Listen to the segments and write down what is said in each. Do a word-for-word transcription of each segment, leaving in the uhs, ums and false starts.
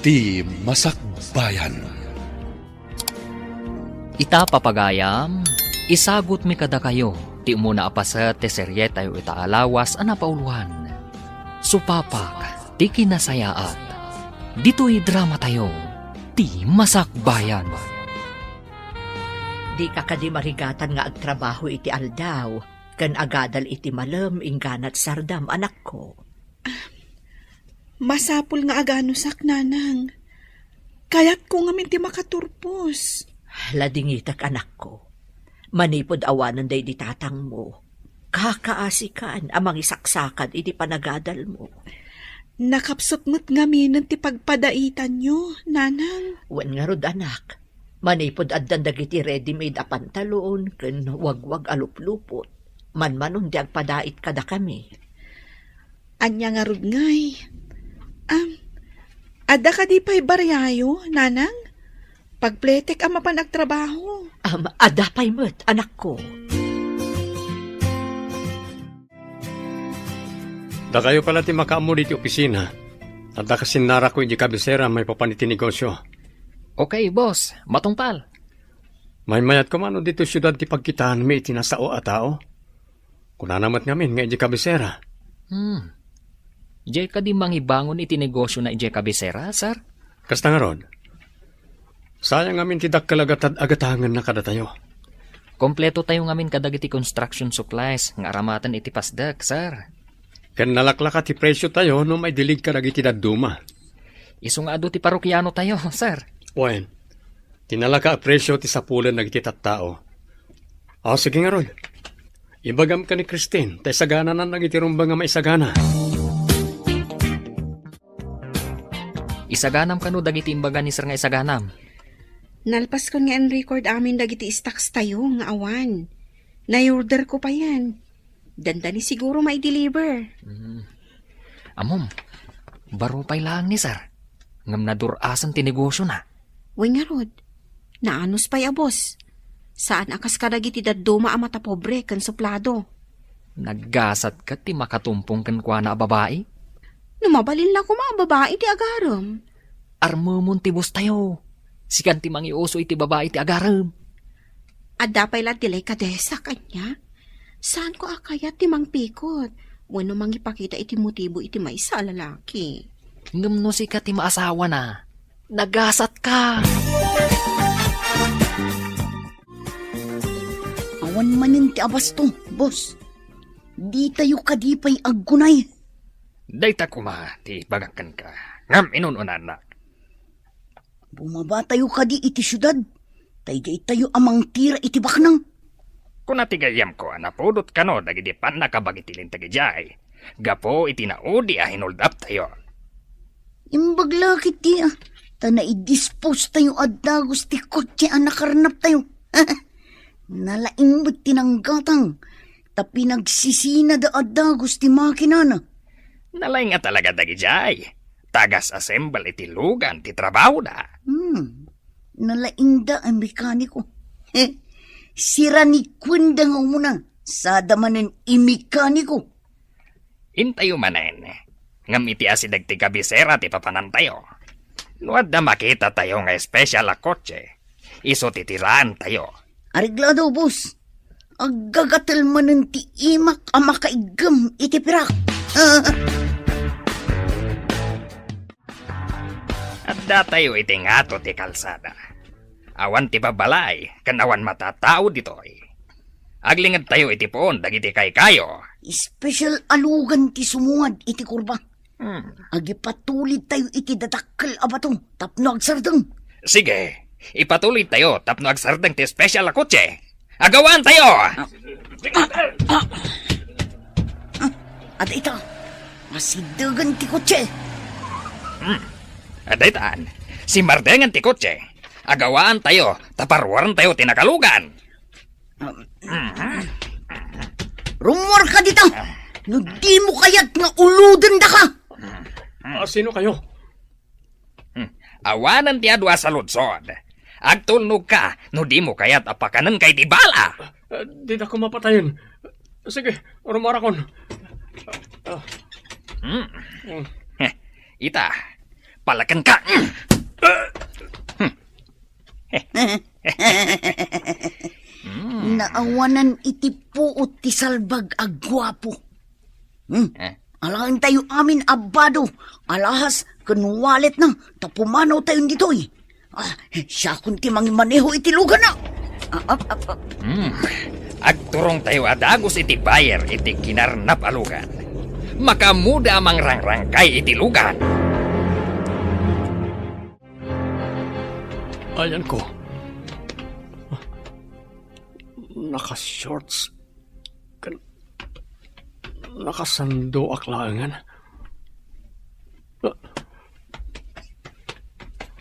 Ti Masakbayan. Ita, papagayam, isagutmi kadakayo ti umuna a paset ti serietayo ita a lawas a napauloan, Supapak ti Kinasayaat. Ditoy dramatayo, Ti Masakbayan. Dika kadi marigatan nga agtrabaho iti aldaw, ken agadal iti malem ingganat sardam, anakko? Masapul nga aganusak, nanang. Kayatko ngamin ti makaturpos. Ladingitek, anakko. Manipud awanen daydi tatangmo, kakaasikan a mangisaksakad iti panagadalmo. Nakapsut met ngaminen ti pagpadaitanyo, nanang. Wen ngarud, anak, manipud addan dagiti ready-made a pantalon ken wagwag a luplupot, manmanon ti agpadait kadakami. Ania ngarud ngay? Am, adda kadi pay bariayo, nanang? Pagpletek a mapan agtrabaho. Am, adda pay met, anakko. Dakayo pala ti makaammo diti opisina. Adda kasinnarako iti kabisera maipapan iti negosio. Okay, boss. Matungpal. Maymayat koma no ditoy siudad ti pagkitaanmi iti nasao a tao? Kunana met ngamin nga idiay kabisera. Hmm. Diay kadi mangibangon iti negosiona idiay kabisera, sir? Kasta ngarud. Sayang ngamin ti dakkel a gatad a gatangenna kadatayo. Kompletotayo ngamin kadagiti construction supplies nga aramaten iti pasdek, sir. Ken nalaklaka ti presiotayo no maidilig kadagiti dadduma. Isu nga adu ti parokianotayo, sir. Wen, ti nalaka a presio ti sapulen dagiti tattao. O, sige ngarud. Ibagam ken ni Christine, ta isagananan dagiti rumbeng a maisagana. Isaganam kano dagiti imbaga ni sir nga isaganam? Nalpaskon nga in-record amin dagiti stocks tayo nga awan. Nai-order ko payen. Dandani siguro mai-deliver. Hmm. Ammom, baro pay laeng ni sir. Ngem nadur-asen ti negosiona. Wen ngarud, naanus pay a boss. Saan a kas kadagiti dadduma a matapobre ken suplado. Naggasat ket ti makatumpong kenkuana a babai? No mabalin la koma a babai ti agarem. Armemon ti boss tayo. Sikan ti mangiuso iti babai ti agarem. Adda pay la delikadesa kaniak. Saanko a kayat ti mangpikot wenno mangipakita iti motibo iti maysa a lalaki. Ngem no sika ti maasawana, nagasatka. Awan manen ti abasto, boss. Ditayo kadi pay aggunay. Dayta koma ti ibagak kenka. Ngem inun-unanak. Bumabatayo kadi iti siudad, ta idiay tayo a mangtira iti baknang. Kuna ti gayyemko a napudot kano dagiti pannakabag iti linteg idiay, gapu iti naudi a hinuldaptayo. Imbag la ketdi a, ta naidispose tayo a dagus ti kotse a nakarnaptayo. Nalaing met ti nanggatang, ta pinagsisina da a dagus ti makinana. Nalaing a talaga dagidiay. Tagas assemble iti lugan ti trabahoda. Hmm. Nalaingda a mekaniko. Sirani kuenda nga umuna, sada manen i mekaniko. Intayo manen. Ngem iti asideg ti kabisera ti papanantayo. No adda makitatayo nga espesyal a kotse, isu ti tiraentayo. Areglado, boss. Aggagatel manen ti imak a makaiggem iti pirak. Addatayo iti ngato ti kalsada. Awan ti babbalay ken awan matatao ditoy. Aglingedtayo iti puon dagiti kaykayo. Espesyal a lugan ti sumungad iti kurba. Hmm. Agipatulidtayo iti dadakkel a bato tapno agsardeng. Sige, ipatulidtayo tapno agsardeng ti espesyal a kotse. Agawaantayo! Ah, ah, ah, ah, ada ita. Masiddegen ti kotse. Hmm. Ada itan. Simardengen ti kotse. Agawaantayo, ta paruarentayo ti nakalugan. Rummuarka dita! No dimo kayat nga ulodendaka! Ah, sino kayo? Hmm. Awanen ti adu a saludsod. Agtulnogka no dimo kayat a pakanenka iti bala. Ah, didako mapatayen. Sige, rummuarakon. Ah. Hmm. Hmm. Heh, ita, Palakenka! Naawanan iti puot ti salbag a guapo. Hmm? Eh? Alaentayo amin a bado, alahas ken walletna, ta pumanawtayon ditoy. Ah, siakon ti mangimaneho iti luganna. Ah, ah, ah, ah. Hmm. Agturongtayo a dagus iti buyer iti kinarnap a lugan. Makaammoda a mangrangrangkay iti lugan. Ayanko. Naka-shorts. Ken nakasandoak laengen.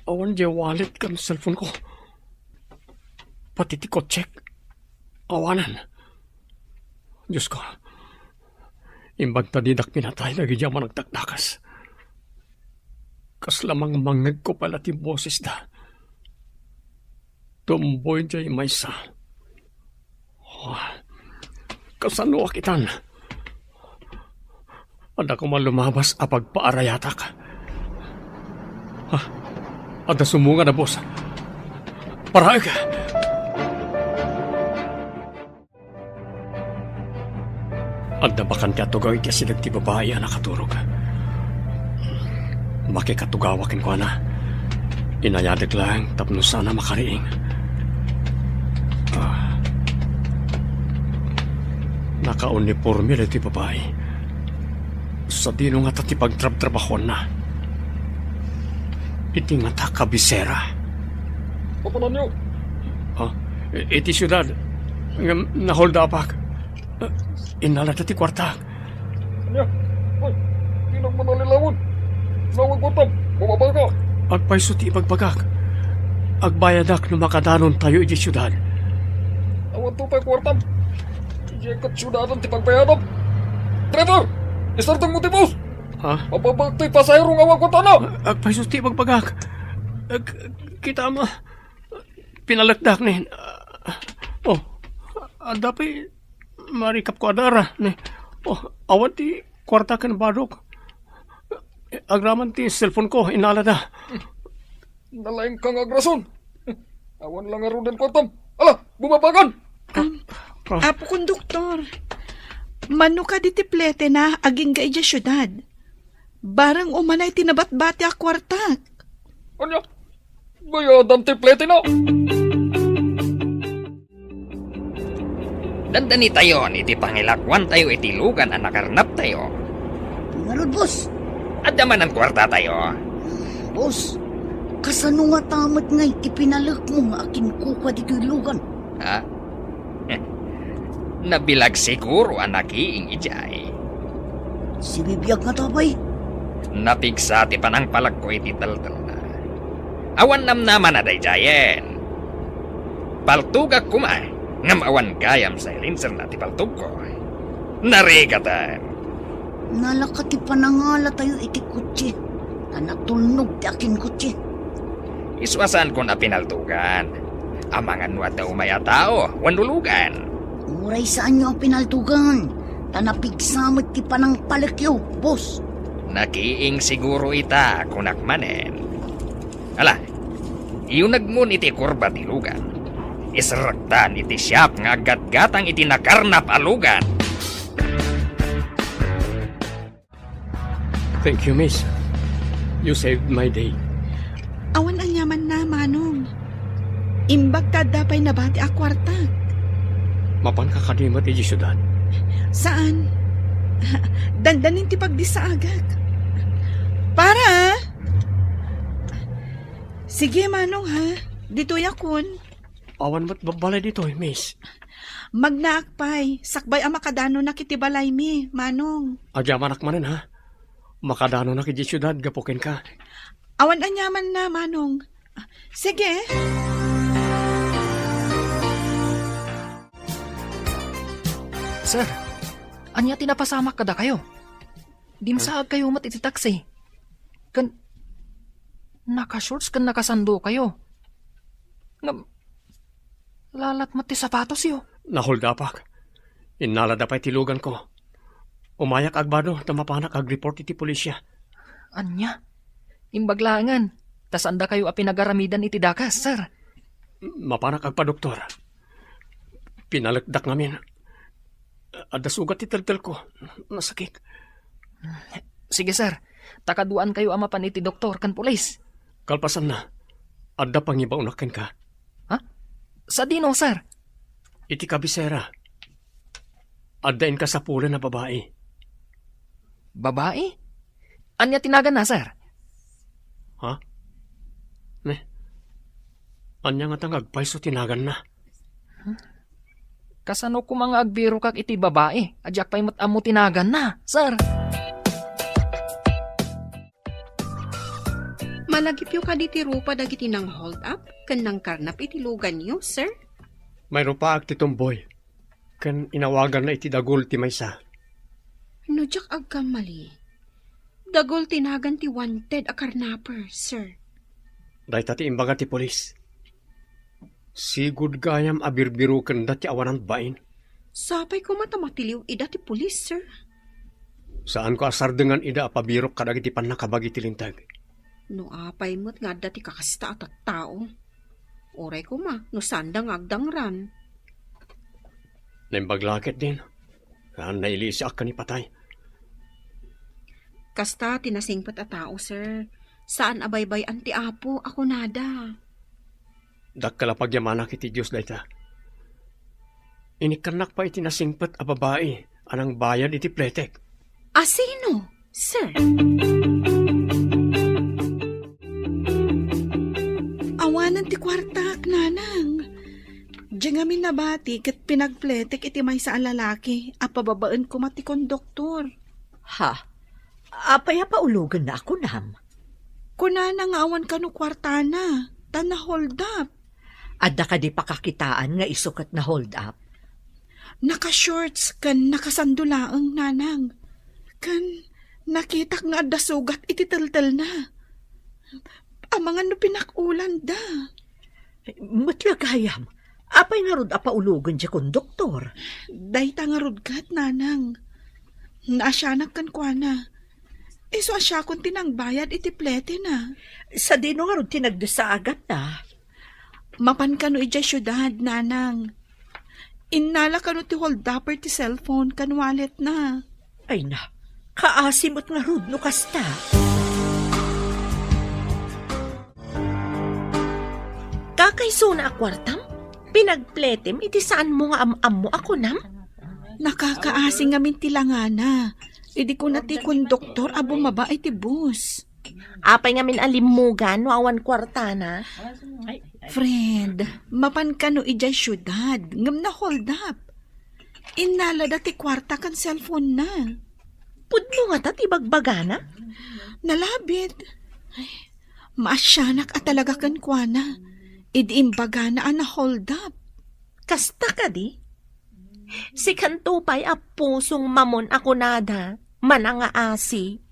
Awan diay wallet ken cellphone ko. Pati ti kotsek. Awanen. Diosko, imbag ta didak pinatay dagiti a managdakdakes. Kasla mangmangngegko pay la ti bosesda. Tumboy diay maysa. Oh, kasanoak itan? Adda koma lumabas a pagpaarayatak. Ah, adda sumungad a bus. Paraek! Adda bakante a tugaw iti asideg ti babai a nakaturog. Makikatugawak kenkuana. Inayadek laeng tapno saanna makariing. Ah. Nakauniporme daytoy babai. Sadino ngata ti pagtrabtrabahuanna? Iti ngata kabisera. Apo, nanyo? Ah, i-, iti siudad. Ngem naholdapak. Ah, innalada ti kuarta. Ania? Ay, dinak manalilawen. Nawan kuartam, bumabagak. Agpayso ti ibagbagak. Agbayadak no makadanontayo iti siudad. Awan to pay kuartam. Diay ket siudadan ti pagbayadam. Driver! Isardengmo ti bus! Ha? Mababagak ti pasahero nga awan kuartana! Agpayso ti ibagbagak. Ag-, kitam, pinalekdak ni. Oh, adda pay marikapko a dara ni. Oh, awan ti kuarta ken badok. Agraman ti cellphone ko, inalada. Nalaingka nga agrason. Awan la ngaruden kuartam. Ala, bumabagan! Am, Ah. Apo Konduktor, mano kadi ti pletena agingga idiay siudad? Bareng umanay ti nabatbati a kuartak. Ania? Bayadam ti pletena? Dandanitayon iti pangilakuantayo iti lugan a nakarnaptayo. Ngarud, boss. Adda manen kuartatayo. Boss, kasano ngata met ngay ti pinalekmo nga akinkukua ditoy lugan? Ha? Nabilag siguro a nakiing idiay. Sibibiag ngata pay? Napigsa ti panangpalekko iti teltelna. Awan namnamana daydiayen. Paltogak koma, ngem awan gayam silencerna ti paltogko. Narigaten. Nalaka ti panangalatayo iti kotse, ta natulnog ti akinkotse. Isu a saankon a pinaltogan. Amangan no adda umay a tao wenno lugan. Uray saanyo a pinaltogan, ta napigsa met ti panangpalekyo, boss. Nakiing siguro ita, kunak manen. Ala, iyunegmon iti kurba ti lugan. Iserrektan iti siak nga aggatgatang iti nakarnap a lugan. Thank you, miss. You saved my day. Awan aniamanna, Manong. Imbag ta adda pay nabati a kuartak. Mapanka kadi met idiay siudad? Saan. Dandanin ti pagdissaagak. Para! Sige, Manong, ha? Ditoyakon. Awan met babbalay ditoy, miss. Magnaak pay, sakbay a makadanonak iti balaymi, Manong. Agyamanak manen, ha? Makadanonak idiay siudad gapu kenka. Awan aniamanna, Manong. Sige. Sir, ania ti napasamak kadakayo? Dimsaagkayo met iti taksi. Ken naka-shorts ken nakasandokayo. Ngem lalat met ti sapatosyo. Naholdapak. Innalada pay ti luganko. Umayak agbado ta mapanak agreport iti polisia. Ania? Imbag laengen, ta saandakayo a pinagaramidan iti dakes, sir. Mapanak agpadoktor. Pinalekdak ngamin. Adda sugat ti teltelko. Nasakit. Sige, sir. Ta kaduaankayo a mapan iti doktor ken pulis. Kalpasanna, adda pangibaonak kenka. Ha? Sadino, sir? Iti kabisera, adda inkasapulan a babai. Babai? Ania ti naganna, sir? Ha? Ne? Ania ngata nga agpayso ti naganna? Kasano koma nga agbirokak iti babai a diak pay met ammo ti naganna, sir? Malagipyo kadi ti rupa dagiti nang-hold up ken nangkarnap iti luganyo, sir? Mayrupaak ti tumboy, ken inawaganna iti dagul ti maysa. No diak agkamali, dagul ti nagan ti wanted a karnaper, sir. Dayta ti imbaga ti pulis. Sigud gayam a birbirokenda ti awanan bain. Sapay koma ta matiliw ida ti pulis, sir. Saanko a sardengan ida a pabirok kadagiti pannakabagi ti linteg. No apay met nga adda ti kakasta a tattao. Uray koma, no saanda nga agdangran. Naimbag la ketdin. Haan, nailisiak ken ipatay. Kasta ti nasingpet a tao, sir. Saan a baybay-an ti Apo a kunada. Dakkel a pagyamanak iti Dios dayta. Inikkannak pay iti nasingpet a babai a nangbayad iti pletek. A sino, sir? Awanen ti kuartak, nanang. Diay ngamin nabati ket pinagpletek iti maysa a lalaki a pababaen koma ti konduktor. Ha? Apay a paulogenna a kunam? Kunana nga awan kano kuartana, ta na-hold up. Adda kadi pakakitaan nga isu ket na-hold up? Naka-shorts ken nakasando laeng, nanang. Ken nakitak nga adda sugat iti teltelna. Amangan no pinak-ulanda. Met la gayam, apay ngarud a paulogen diay konduktor? Dayta ngarud ket, nanang. Naasianak kenkuana. Isu a siakon ti nangbayad iti pletena. Sadino ngarud ti nagdesa a gatna? Mapan kano idiay siudad, nanang. Innala kano ti holdupper ti cellphone ken walletna. Ay na, kaasi met ngarud no kasta. Kakaisuna a kuartam? Pinagpletem iti saanmo nga am-ammo a kunam? Nakakaasi ngamin ti langana. Idi kuna ti konduktor a bumaba iti bus. Apay ngamin a limmugan no awan kuartana? Friend, mapan kano idiay siudad, ngem na-hold up. Innalada ti kuarta ken cellphone-na. Pudno ngata ti bagbagana? Nalabit. Ay, maasianak a talaga kenkuana. Idi imbagana a na-hold up. Kasta kadi? Sikanto pay a pusong mamon a kunada, manangaasi.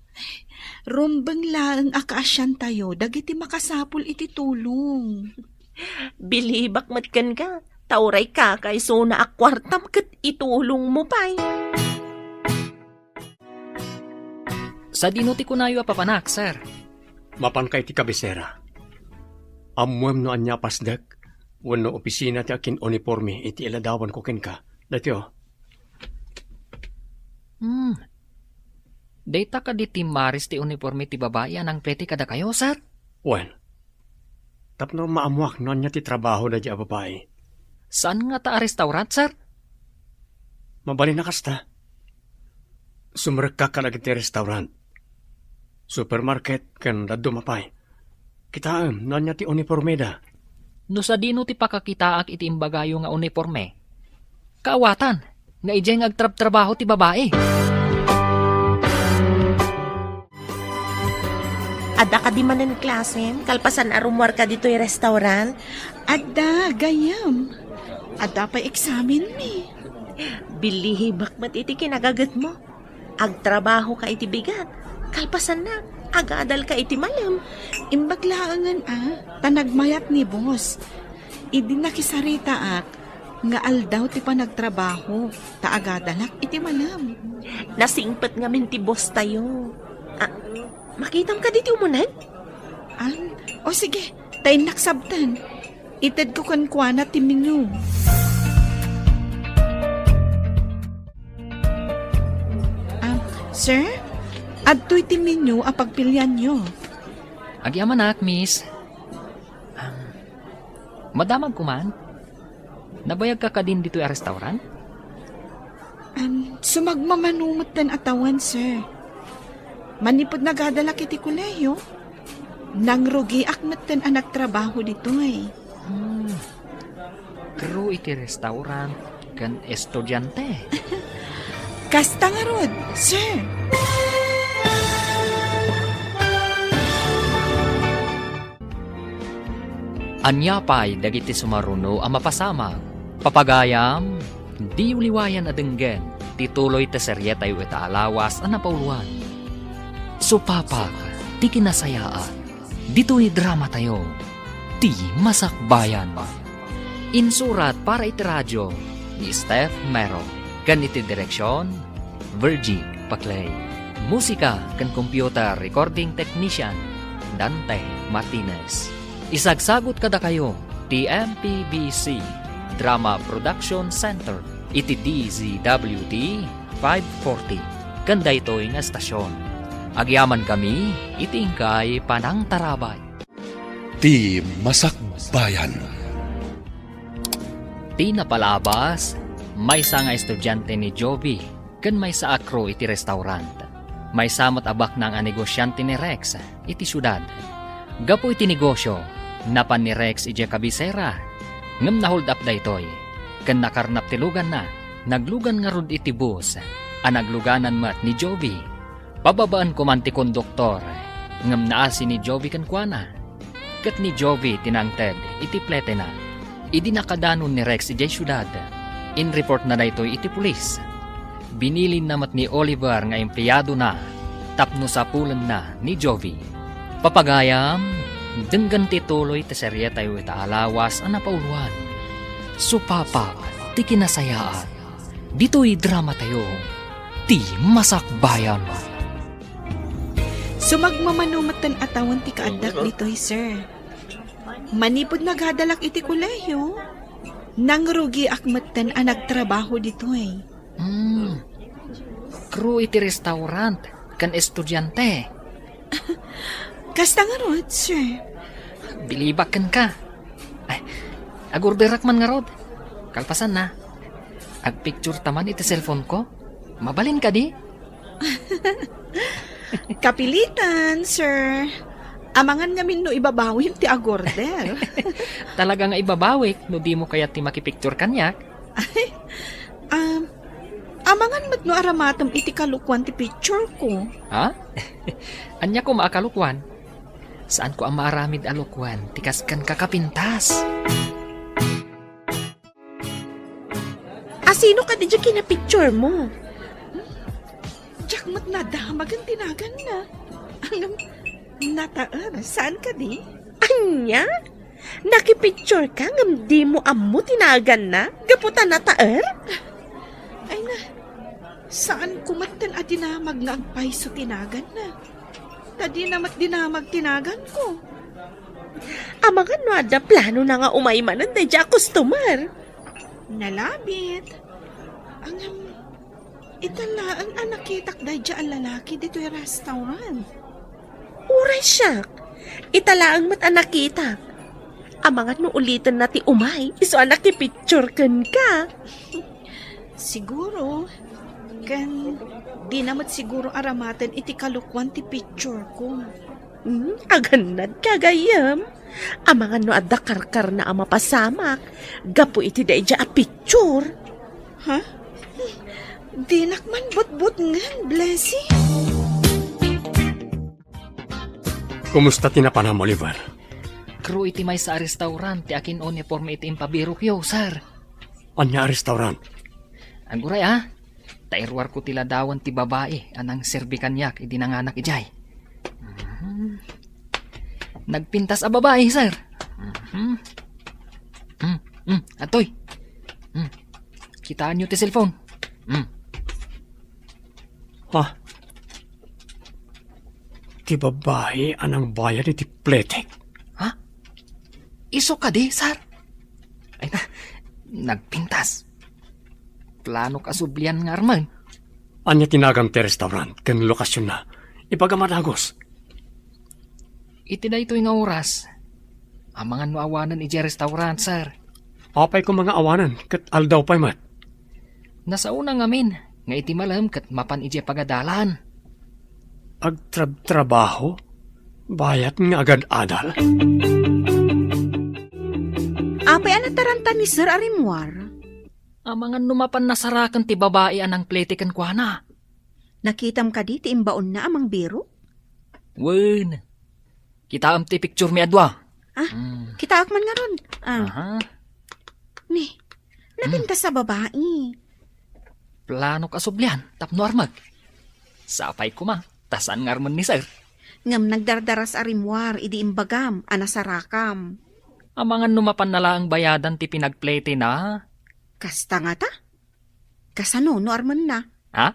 Rumbeng laeng a kaasiantayo dagiti makasapul iti tulong. Bilibak met kenka, ta uray kakaisuna a kuartam ket itulongmo pay. Sadino ti kunayo a papanak, sir? Mapanka iti kabisera. Ammoem no ania a pasdek wenno opisina ti akin-uniporme iti iladawanko kenka. Daytoy, o. Hmm. Dayta kadi ti maris ti uniporme ti babai a nangplete kadakayo, sir? Wen. Tapno maammoak no ania ti trabaho daydiay a babai. Saan ngata a restaurant, sir? Mabalin a kasta. Sumrekka kadagiti restaurant, supermarket, ken dadduma pay. Kitaem no ania ti unipormeda. No sadino ti pakakitaak iti imbagayo nga uniporme? Kaawatan nga idiay nga agtrabtrabaho ti babai. Adda kadi manen klasem kalpasan a rummuarka ditoy restaurant? Adda, gayyem. Adda pay eksamenmi. Bilibak met iti kinagagetmo. Agtrabahoka iti bigat. Kalpasanna, agadalka iti malem. Imbag laengen a, ta nagmayat ni boss. Idi nakisaritaak nga aldaw ti panagtrabaho, ta agadalak iti malem. Nasingpet ngamin ti boss tayo. Ah, makitam kadi ti umuneg? O sige, ta innak sabten. Itedko kenkuana ti menu. Ah, sir, adtoy ti menu a pagpilianyo. Agyamanak, miss. Ah, madamag ko man? Nabayagka kadin ditoy a restaurant? Am, sumagmamano metten a tawen, sir. Manipud nagadalak iti kolehiyo, nangrugiak metten a nagtrabaho ditoy. Hmm. Crew iti restaurant ken estudiante. Kasta ngarud, sir. Ania pay dagiti sumaruno a mapasamak? Papagayam, diyo liwayan a denggen ti tuloy ti serietayo ita a lawas a napauloan. Supapak ti kinasayaat ditoy dramatayo, Ti Masakbayan. Insurat para iti radio ni Steph Mero ken iti direksion, Virgie Paclay. Musika ken computer recording technician, Dante Martinez. Isagsagut kadakayo ti M P B C Drama Production Center iti D Z W T five forty ken daytoy nga estasion. Agyamankami iti inkay panangtarabay. Ti Masakbayan. Ti napalabas, maysa nga estudiante ni Jovi ken maysa a crew iti restaurant. Maysa met a baknang a negosiante ni Rex iti siudad. Gapu iti negosio, napan ni Rex idiay kabisera, ngem na-hold up daytoy, ken nakarnap ti luganna, naglugan ngarud iti bus a nagluganan met ni Jovi. Pababaen ko man ti konduktor, ngem naasi ni Jovi kenkuana. Ket ni Jovi ti nangted iti pletena. Idi nakadanon ni Rex idiay siudad, inreportna daytoy iti pulis. Binilinna met ni Oliver nga empleyadona tapno sapulenna ni Jovi. Papagayam, denggen ti tuloy ti serietayo ita a lawas a napauloan. Supapak ti kinasayaat. Ditoy dramatayo, Ti Masakbayan. Sumagmamano metten a tawen ti kaaddak ditoy, sir. Manipud nagadalak iti kolehiyo, nangrugiak metten a nagtrabaho ditoy. Hmm. Crew iti restaurant ken estudiante. Kasta ngarud, sir. Bilibak kenka. Ay, agorderak man ngarud. Kalpasanna, agpicture ta man iti cellphone ko. Mabalin kadi? Kapilitan, sir. Amangan ngamin no ibabawim ti agorder. Talaga nga ibabawik no dimo kayat ti makipicture kaniak. Ay, um, amangan met no aramatem iti kalokuan ti picture ko. Ha? Ania koma a kalokuan? Saanko a maaramid a lokuan ti kas kenka kapintas. A sino kadi diay kinapicture mo? Diak met nadamagen ti naganna. Ngem nataer, saan kadi? Ania? Nakipicture ka ngem dimo ammo ti naganna gapu ta nataer? Ay na, saanko metten a dinamag nga agpayso ti naganna. Ta dina met dinamag ti naganko. Amangan no adda planona nga umay manen daydiay a customer? Nalabit. Ngem, ita laeng a nakitak daydiay a lalaki ditoy restaurant. Uray siak, ita laeng met a nakitak. Amangan no ulitenna ti umay, isu a nakipicture kenka. Siguro, ken dina met siguro aramaten iti kalokuan ti picture ko. Hmm, agannad ka, gayyem. Amangan no adda karkarna a mapasamak gapu iti daydiay a picture. Ha? Dinak man butbutngen, Blessing. Kumusta ti napanam, Oliver? Crew iti maysa a restaurant ti akin-uniforme iti impabirokyo, sir. Ania a restaurant? Aguray, a. Ta iruarko ti ladawan ti babai a nangserbi kaniak idi nanganak idiay. Mhm. Nagpintas a babai, sir. Mhm. Hmm, hmm, atoy. Hmm. Kitaenyo ti cellphone. Hmm. Ha? Ti babai a nangbayad iti pletek? Isu kadi, sir? Ay na, nagpintas. Planok a sublian nga armen. Ania ti nagan ti restaurant ken lokasionna? Ibagam a dagus. Iti daytoy nga oras, amangan no awanen idiay restaurant, sir. Apay koma nga awanen ket aldaw pay met? Nasaona ngamin nga iti malem ket mapan idiay pagadalan. Agtrabtrabaho? Bayat nga agad-adal? Apay a nataranta ni Sir a rimmuar? Amangan no mapan nasaraken ti babai a nangplete kenkuana. Nakitam kadi ti imbaonna a mangbirok? Wen. Kitaem ti picture mi a dua. Ah, Hmm. kitaak man ngarud. Ah, Aha. Ni, napintas a babai. Planok a sublian tapno armek. Sapay koma, ta saan nga armen ni sir. Ngem nagdardaras a rimmuar idi imbagam a nasarakam. Amangan no mapanna laeng bayadan ti pinagpletena. Kasta ngata? Kasano no armenna? Ha?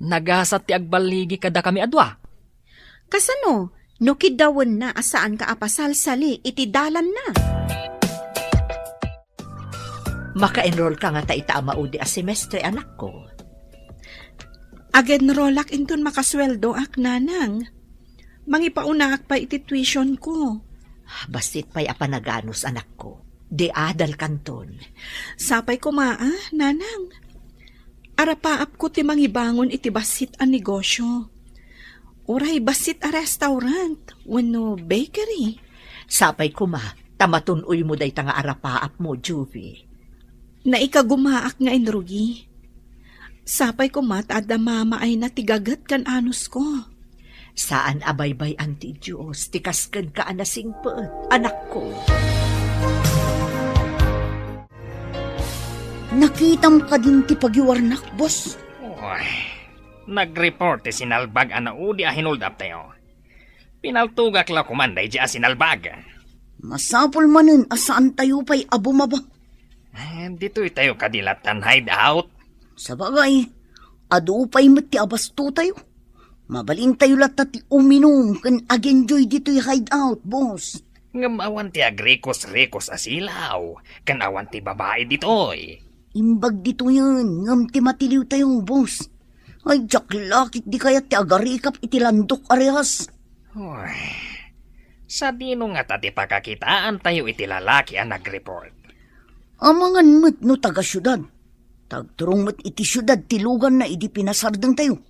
Nagasat ti agballigi kadakami a dua. Kasano no kiddawenna a saanka a pasalsali iti dalanna? Maka-enroll ka ngata ita a maudi a semestre, anakko? Ag-enrollak inton makasueldoak, nanang. Mangipaunakon pay iti tuition ko. Bassit pay a panaganus, anakko. Di adal kanton. Sapay koma, a, nanang. Arapaapko ti mangibangon iti bassit a negosio. Uray bassit a restaurant wenno bakery. Sapay koma, ta matun-oymo dayta nga arapaapmo, Juvie. Naikagumaak nga inrugi. Sapay koma ta adda mamaayna ti gaget ken anusko. Saan a baybay-an ti Dios ti kas kenka a nasingpet, anakko. Nakitam kadin ti pagiwarnak, boss? Uy, nag-report ti sinalbag a naudi a hinuldaptayo. Pinaltogak la koman daydi a sinalbag. Masapul manen a saantayo pay a bumaba. Eh, ditoy tayo kadi latta hideout. Sabagay, adu pay met ti abasto tayo. Mabalin tayo latta ti uminum ken agenjoy ditoy hideout, boss. Ngem awan ti agrikos-rikos a silaw, ken awan ti babai ditoy. Imbag ditoyen, ngem ti matiliw tayo, boss. Ay, diak la ket di kayat ti agarikap iti landok a rehas. Uy, sadino ngata ti pakakitaan tayo iti lalaki a nag-report? Amangan met no taga-siudad. Tagturong met iti siudad ti luganna idi pinasardeng tayo.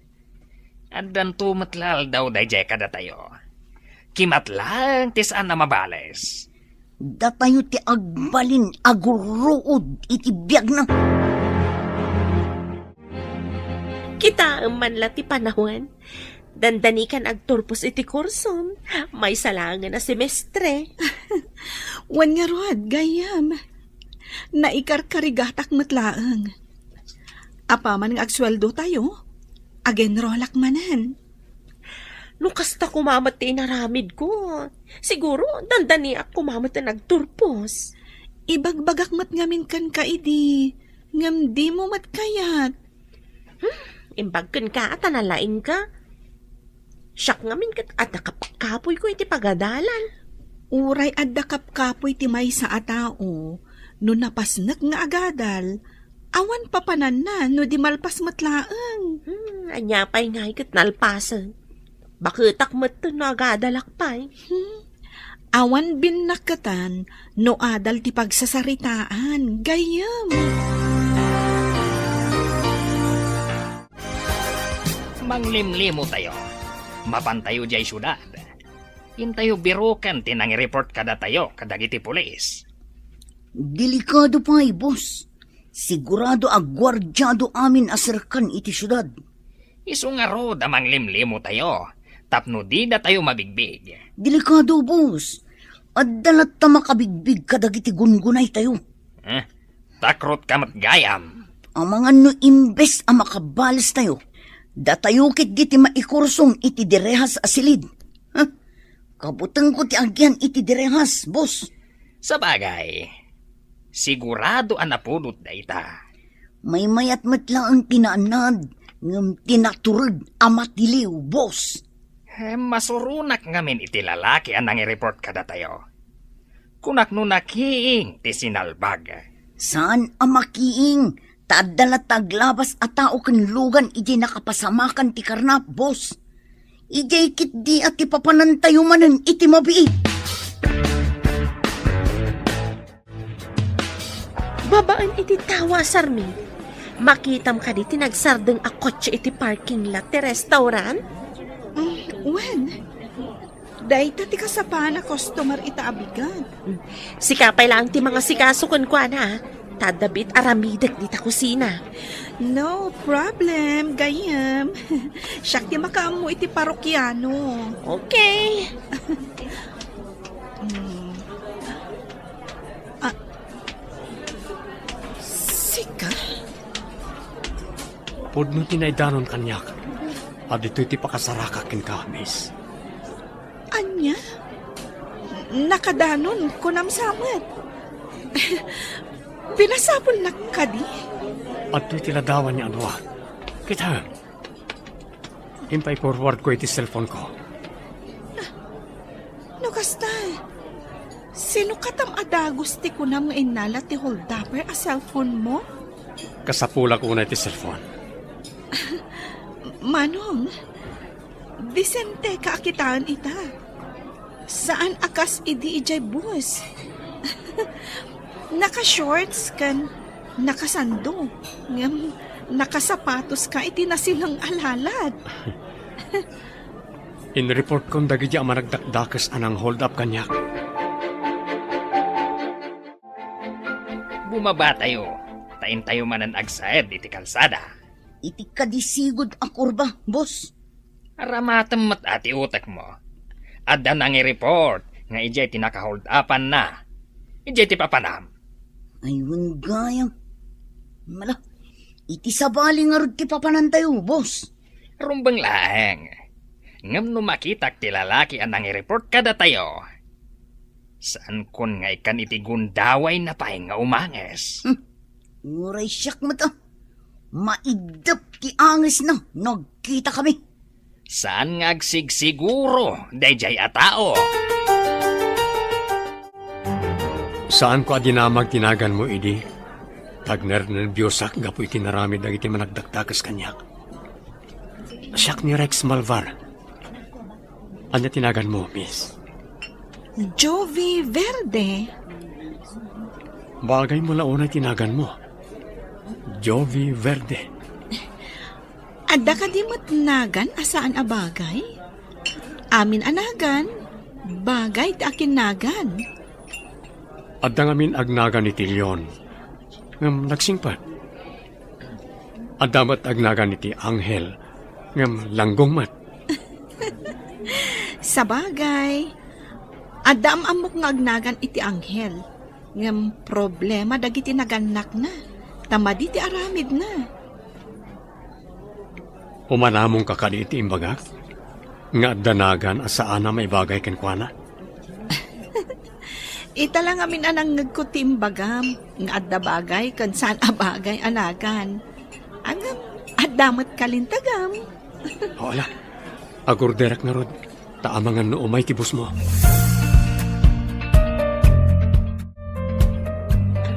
Addanto met la aldaw daydiay kadatayo. Kimat laeng ti saan a mabales. Datayo ti agbalin a gurruod iti biagna. Kitaem man la ti panawen. Dandanikan agturpos iti kursom. Maysa laengen a semestre. Wen ngarud, gayyem. Naikarkarigatak met laeng. Apaman nga agsueldo tayo, agenrolak manen. No kasta koma met ti inaramidko, siguro dandaniak koma met ti nagturpos. Ibagbagak met ngamin kenka idi, ngem dimo met kayat. Hmm, imbag kenka a ta nalaingka. Siak ngamin ket adda kapkapoyko iti pagadalan. Uray adda kapkapoy ti maysa a tao, no napasnek nga agadal, awan papananna no di malpas met laeng. Hmm, ania pay ngay ket nalpasen? Baketak met no agadalak pay. Hmm. Awan binnakketan no adal ti pagsasaritaan, gayyem. Manglimlimo tayo. Mapan tayo diay siudad. Intayo biroken ti nangireport kadatayo kadagiti pulis. Delikado pay, boss. Sigurado a guardiado amin a serkan iti siudad. Isu ngarud a manglimlimo tayo, tapno dida tayo mabigbig. Delikado, boss. Adda latta makabigbig kadagiti gungunay tayo. Eh, takrotka met gayam. Amangan no imbes a makabales tayo, datayo ketdi ti maikursong iti direhas a silid. Huh? Kabutengko ti agian iti direhas, boss. Sabagay, sigurado a napudot dayta. Maymayat met laeng ti naanad, ngem ti natureg a matiliw, boss. Hem, masuronak ngamin iti lalaki a nangireport kadatayo. Kunak no nakiing ti sinalbag. Saan a makiing, ta adda latta aglabas a tao ken lugan idiay nakapasamakan ti karnap, boss. Idiay ketdi a ti papanantayo manen iti mabiit. Babaen iti tawa, Sarmi. Makitam kadi ti nagsardeng a kotse iti parking lot ti restaurant? Mm, wen. Dayta ti kasapaan a customer ita a bigat. Sika pay laeng ti mangasikaso kenkuana, ta adda biit aramidek dita kusina. No problem, gayyem. Siak ti makaammo iti parokiano. Okay. Mm. Ah, sika? Pudno ti naidanon kaniak a ditoy ti pakasaraka kenka, miss. Ania? Nakadanon, kunam sa met. Pinasapulnak kadi? Adtoy ti ladawan nga adua. Kita. Impay-forward ko iti cellphone ko. No kasta, sino katam a dagus ti kunam nga innala ti holdupper a cellphone mo? Kasapulak unay ti cellphone. Manong, disente ka a kitaen ita. Saan a kas idi idiay bus. Naka-shorts ken nakasando, ngem nakasapatos ka iti nasileng a lalat. Inreport kon dagiti a managdakdakes a nang-hold up kaniak. Bumabatayo, ta intayo manen agsaed iti kalsada. Iti kadi sigud a kurba, boss. Aramatem met a ti utekmo. Adda nangi-report nga idiay ti nakahold-upanna. Idiay ti papanam. Ay, wen gayam. Mala, iti sabali ngarud ti papanantayo, boss. Rumbeng laeng. Ngem no makitak ti lalaki a nangi-report kadatayo, saankon nga ikkan iti gundawayna pay nga umanges. Hmm. Uray siak met, ah. Maiddep ti angesna no agkitakami. Saan nga agsigsiguro daydiay a tao? Saanko a dinamag ti naganmo idi. Tagnernerbiosak gapu iti naramid dagiti managdakdakes kaniak. Siak ni Rex Malvar. Ania ti naganmo, miss? Jovi Verde. Bagaymo la unay ti naganmo. Jovi Verde. Adda kadi met nagan a saan a bagay? Amin a nagan, bagay ti akinnagan. Adda ngamin agnagan iti leon, ngem nagsingpet. Adda met agnagan iti anghel, ngem langgong met. Sabagay, adda am-ammok nga agnagan iti anghel, ngem problema dagiti nagannakna, ta madi ti aramidna. Umanamongka kadi iti imbagak? Nga adda nagan a saan a maibagay kenkuana? Ita la ngamin a nangngegko ti imbagam nga adda bagay ken saan a bagay a nagan. Ngem, adda met kalintagam. O, ala. Agorderak ngarud, ta amangan no umay ti busmo.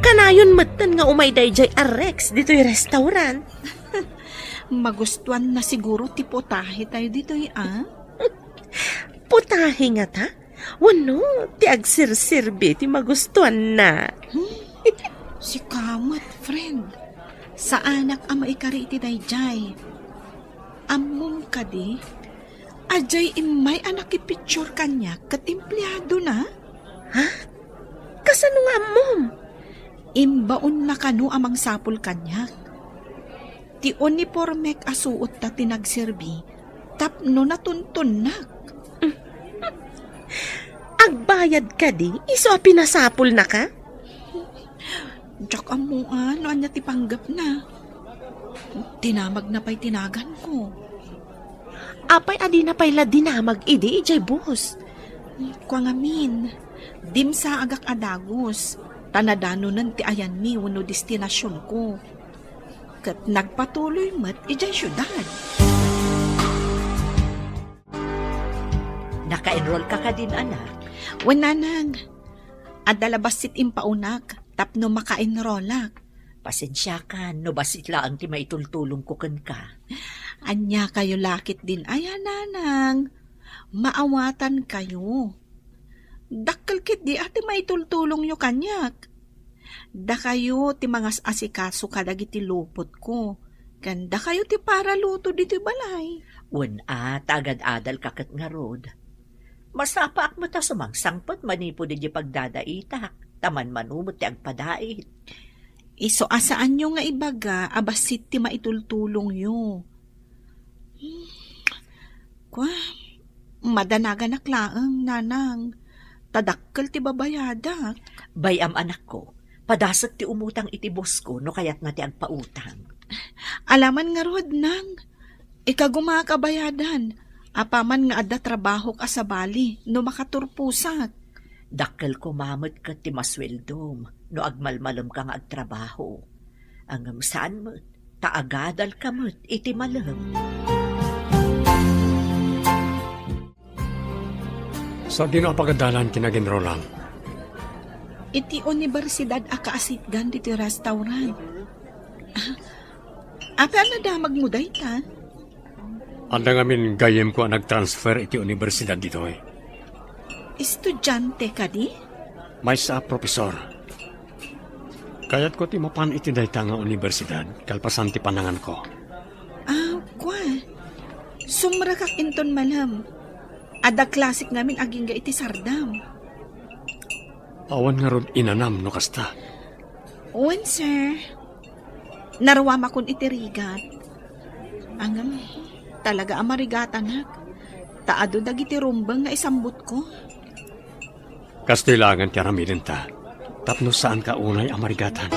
Kanayon metten nga umay daydiay a Rex ditoy restaurant. Magustuanna siguro ti putahe tayo ditoy, a? Putahe ngata? Wenno, ti agserserbi ti magustuanna? Hmm? Sika met, friend. Saanak a maikari iti daydiay. Ammom kadi, adiay immay a nakipicture kaniak ket empleadona? Ha? Kasano nga ammom? Imbaonna kano a mangsapul kaniak. Ti unipormek a suotta ti nagserbi tapno natuntonnak. Agbayad kadi isu a pinasapulnaka? Diak ammo a no ania ti panggepna. Dinamagna pay ti naganko. Apay a dina pay la dinamag idi idiay bus? Kua ngamin, dimsaagak a dagus, ta nadanonen ti ayanmi wenno destinasionko. Ket nagpatuloy met idiay siudad. Naka-enroll ka kadin, anak? Wen, nanang. Adda la bassit impaunak tapno maka-enrollak. Pasensiakan no bassit laeng ti maitultulongko kenka. Ania kayo lakit din aya, nanang? Maawatan kayo. Dakkel ketdi a ti maitultulongyo kaniak. Dakayo ti mangas-asikaso kadagiti lupotko, ken dakayo ti paraluto ditoy balay. Wen a, ta agad-adalka ket ngarud. Masapaak met a sumangsangpet manipud idiay pagdadaitak, ta manmano met ti agpadait. Isu a saanyo nga ibaga a bassit ti maitultulongyo. Hmm. Kua, madanaganak laeng, nanang, ta dakkel ti babayadak. Bay-am, anakko, padasek ti umutang iti bosko no kayatna ti agpautang. Alaman ngarud, nang, ikagumaak a bayadan, apaman nga adda trabahok a sabali no makaturposak. Dakkel koma met ket ti masueldom no agmalmalemka nga agtrabaho. Ngem saan met, ta agadalka met iti malem. Sadino a pagadalan ti nag-enrollam? Iti universidad a kaasitgan ditoy restaurant. Ah, apay a nadamagmo dayta? Adda ngamin gayyemko a nagtransfer iti universidad ditoy. Estudiante kadi? Maysa a profesor. Kayatko ti mapan iti dayta nga universidad kalpasan ti pananganko. Ah, kua. Sumrekak inton malem. Adda klasek ngamin agingga iti sardam. Awan ngarud inanam no kasta. Wen, sir. Naruamakon iti rigat. Ngem, talaga a marigatanak. Ta adu dagiti rumbeng nga isambutko. Kastoy laengen ti aramidenta, tapno saanka unay a marigatan.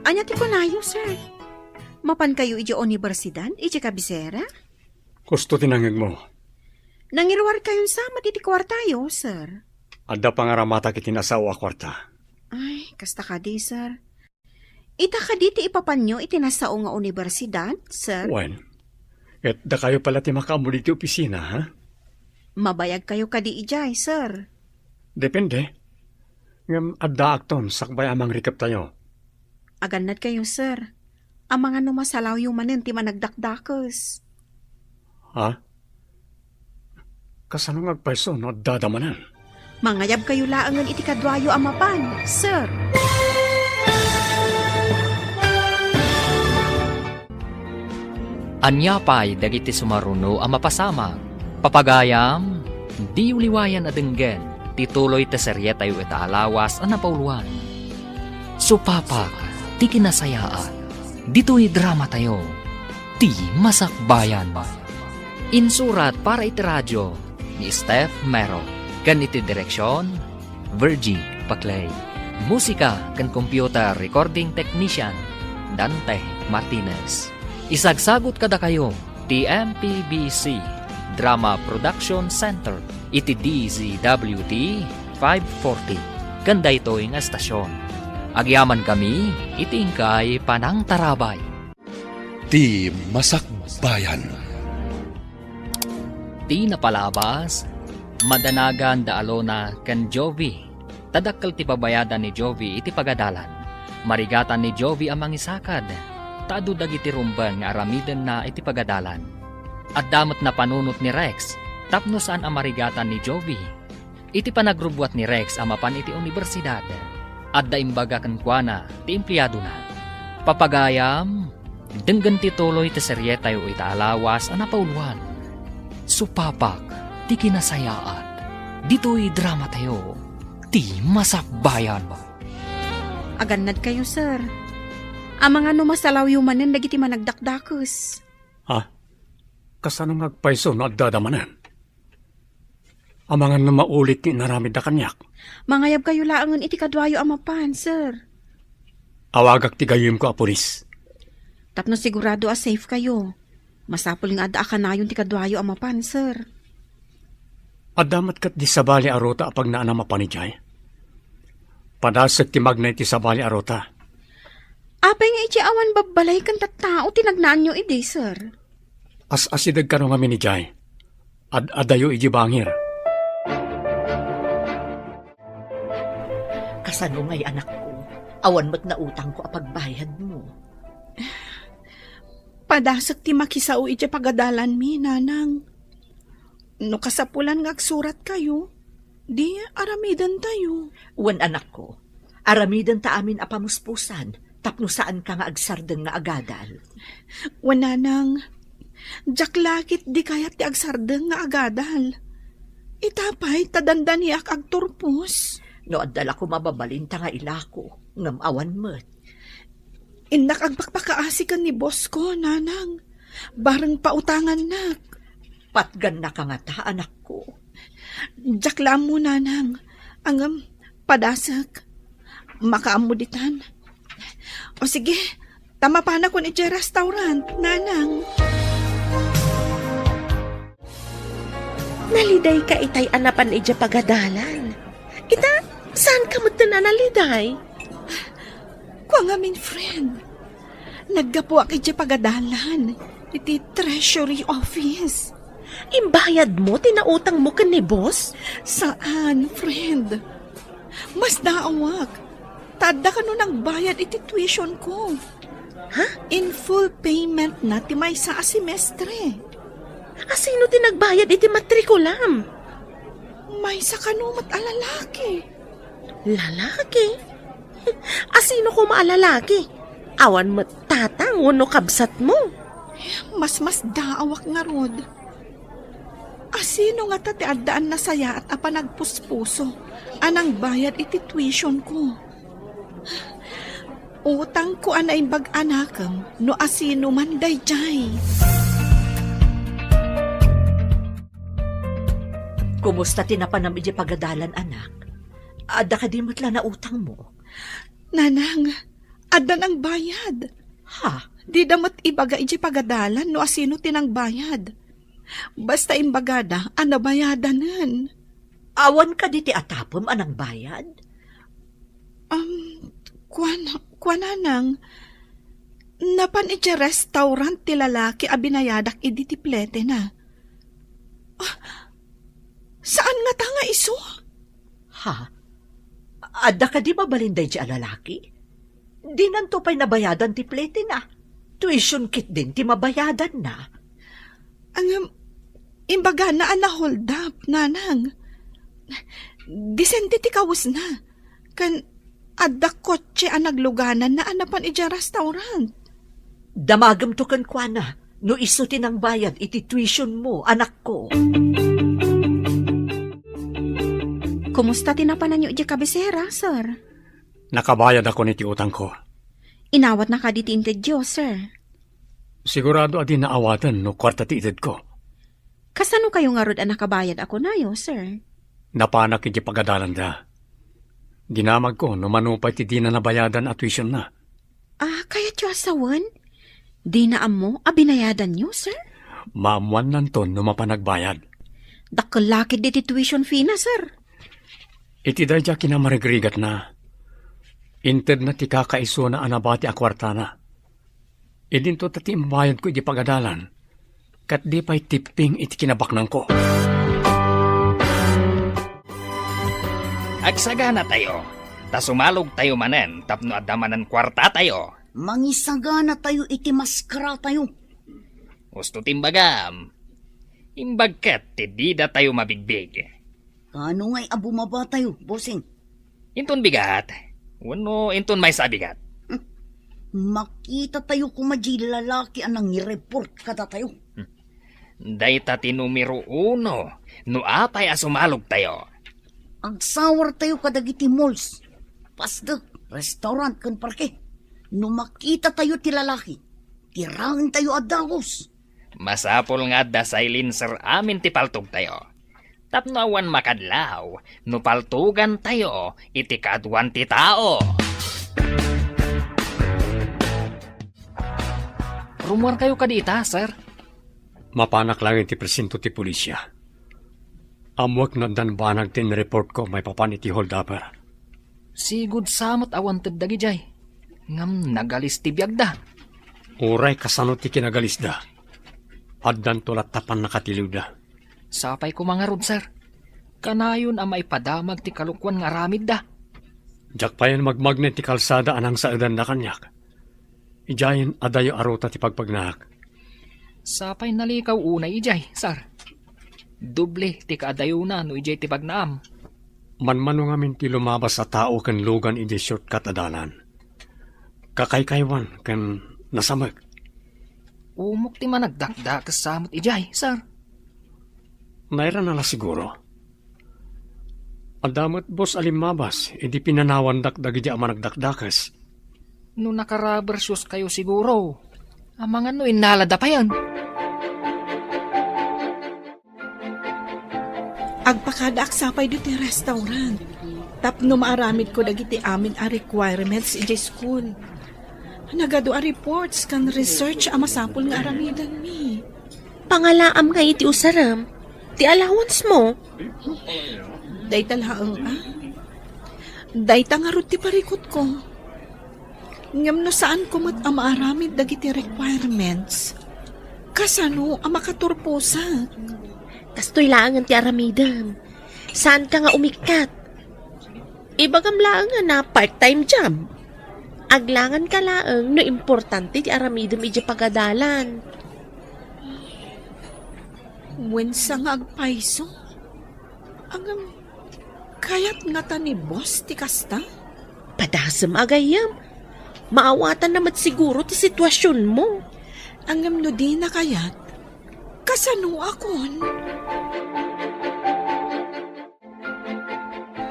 Ania ti kunayo, sir? Mapankayo idiay universidad, idiay kabisera? Kusto ti nangngegmo. Nangiruarkayon sa met iti kuartayo, sir. Adda pangaramatak iti nasao a kuarta. Ay, kasta kadi, sir. Ita kadi ti ipapanyo iti nasao nga universidad, sir? Wen, ket dakayo pala ti makaammo ditoy opisina, ha? Mabayagkayo kadi idiay, sir? Depende. Ngem addaakton sakbay a mangrikeptayo. Agannadkayo, sir. Amangan no masalawyo manen ti managdakdakes. Ha? Kasano nga agpayso no addada manen? Mangayabkayo laengen iti kaduayo a mapan, sir. Ania pay dagiti sumaruno a mapasamak? Papagayam, diyo liwayan a denggen ti tuloy ti serietayo ita a lawas a napauloan. Supapak ti kinasayaat. Ditoy dramatayo, ti Masakbayan. Insurat para iti radio ni Steph Mero, ken iti direksion, Virgie Paclay. Musika ken computer recording technician, Dante Martinez. Isagsagut kadakayo ti M P B C Drama Production Center iti D Z W T five forty ken daytoy nga estasion. Agyamankami iti inkay panangtarabay. Ti Masakbayan. Ti napalabas, madanagan da Alona ken Jovi. Ta dakkel ti babayadan ni Jovi iti pagadalan. Marigatan ni Jovi a mangisakad, ta adu dagiti rumbeng nga aramidenna iti pagadalan. Adda met napanunot ni Rex tapno saan a marigatan ni Jovi. Iti panagrubbuat ni Rex a mapan iti universidad, adda imbaga kenkuana ti empleadona. Papagayam, denggen ti tuloy ti serietayo ita a lawas a napauloan. Supapak ti kinasayaat. Ditoy dramatayo, ti Masakbayan. Agannadkayo, sir. Amangan no masalawyo manen dagiti managdakdakes. Ha? Kasano nga agpayso no addada manen? Amangan no maulit ti inaramidda kaniak. Mangayabkayo laengen iti kaduayo a mapan, sir. Awagak ti gayyemko a pulis. Tapno sigurado a safe kayo. Masapul nga adda a kanayon ti kaduayo a mapan, sir. Adda met ket di sabali a ruta a pagnaanam a mapan idiay. Padasek ti magna iti sabali a ruta. Apay nga iti awan babbalay ken tattao ti nagnaanyo idi, sir? As-asideg kano ngamin idiay. Ad-adayo iti bangir. Sano ngay, anakko? Awan met nautangko a pagbayadmo. Padasek ti makisao iti pagadalanmi, nanang. No kasapulan nga agsuratkayo, di aramidentayo. Wen, anakko, aramidenta amin a pamuspusan tapno saanka nga agsardeng nga agadal. Wen, nanang, diak la ketdi kayat ti agsardeng nga agadal. Ita pay ta dandaniak agturpos. No adda la koma mabalinta nga ilako, ngem awan met. Innak agpakpakaasi ken ni boss ko, nanang. Bareng pautangannak. Patgannaka ngata, anakko? Diak la ammo, nanang. Ngem, padasek. Makaammo ditan. O sige, ta mapanakon idiay restaurant, nanang. Nalidayka itay a napan idiay pagadalan. Ita, saanka metten a naliday? Kua ngamin, friend. Naggapuak idiay pagadalan iti treasury office. Imbayadmo ti nautangmo ken ni boss? Saan, friend. Masdaawak. Ta adda kano nagbayad iti tuition ko. Ha? In full payment na ti maysa a semestre. Asino ti nagbayad iti matrikulam? Maysa kano met a lalaki. Lalaki? Asino koma a lalaki? Awan met tatang wenno kabsatmo? Masmasdaawak ngarud. Asino ngata ti addaan nasayaat a panagpuspuso a nangbayad iti tuition ko? Utangko a naimbag a nakem no asino man daydiay. Kumusta ti napanam idiay pagadalan, anak? Adda kadi met la nautangmo? Nanang, adda nangbayad. Ha? Dida met ibaga idiay pagadalan no asino ti nangbayad. Basta imbagada a nabayadanen. Awan kadi ti atapem a nangbayad? Um, kuan, kuan, nanang, napan idiay restaurant ti lalaki a binayadak idi ti pletena. Ah, saan ngata nga isu? Ha? Adda kadi mabalin daydiay a lalaki? Dinanto pay nabayadan ti pletena. Tuition ketdin ti mabayadanna. Ngem, imbagana a na-hold up, nanang. Disente ti kawesna. Ken adda kotse a naglugananna a napan idiay restaurant. Damagemto kenkuana no isu ti nangbayad iti tuitionmo, anakko. Kumusta ti napananyo idiay kabisera, sir? Nakabayadakon iti utangko. Inawatna kadi ti intedyo, sir? Sigurado a dina awaten no kuarta ti itedko. Kasano kayo ngarud a nakabayad a kunayo, sir? Napanak idiay pagadalanda. Dinamagko no mano pay ti dina nabayadan a tuitionna. Ah, kayatyo a sawen? Dina ammo a binayadanyo, sir? Maammuannanton no mapan agbayad. Dakkel la ketdi ti tuition fee na, sir. Iti daydiay a kinamarigrigatna, intedna ti kakaisuna a nabati a kuartana. Idinto ta ti imbayadko iti pagadalan, ket di pay tipping iti kinabaknangko. Agsaganatayo, ta sumalogtayo manen tapno adda manen kuartatayo. Mangisaganatayo iti maskaratayo. Husto ti imbagam. Imbag ket ti didatayo mabigbig. Kaano ngay a bumabatayo, bossing? Inton bigat, wenno inton maysa a bigat? Hmm. Makitatayo koma diay lalaki a nangireport kadatayo. Hmm. Dayta ti numero uno no apay a sumalogtayo. Agsawartayo kadagiti malls, pasdek, restaurant ken parke. No makitatayo ti lalaki, tirangentayo a dagus. Masapul nga adda silencer amin ti paltogtayo. Tapno awan makadlaw no paltogantayo iti kaaduan ti tao. Rummuarkayo kadi ita, sir? Mapanak laeng iti presinto ti pulisia. Ammoek no addan banag ti inreportko maipapan iti holdupper. Sigud sa met a wanted dagidiay. Ngem nagalis ti biagda. Uray kasano ti kinagalisda, addanto latta pannakatiliwda. Sapay koma ngarud, sir. Kanayon a maipadamag ti kalokoan nga aramidda. Diak payen magmagna iti kalsada a nangsaedanna kaniak. Idiayen adayo a ruta ti pagpagnaak. Sapay nalikaw unay idiay, sir. Doble ti kaadayona no idiay ti pagnaam. Manmano ngamin ti lumabas a tao ken lugan idiay shortcut a dalan. Kakaykaywan ken nasamek. Umok ti managdakdakes sa met idiay, sir. Nairana la siguro. Adda met bus a limmabas idi pinanawandak dagidi a managdakdakes. No naka-rubber shoes kayo siguro, amangan no innalada payen. Agpakadaak sapay ditoy restaurant tapno maaramidko dagiti amin a requirements idiay school. Nagadu a reports ken research a masapul nga aramidenmi. Pangalaam nga iti usarem, ti allowance mo. Dayta laeng, ah. Dayta ngarud ti parikutko. Ngem no saanko met a maaramid dagiti requirements, kasano a makaturposak? Kastoy laengen ti aramidem. Saanka nga umikkat. Ibagam laeng a na part-time job. Aglanganka laeng no importante ti aramidem idiay pagadalan. Wen sa nga agpayso? Ngem, kayat ngata ni boss ti kasta? Padasem a gayyem. Maawatanna met siguro ti situasionmo. Ngem no dina kayat, kasanoakon?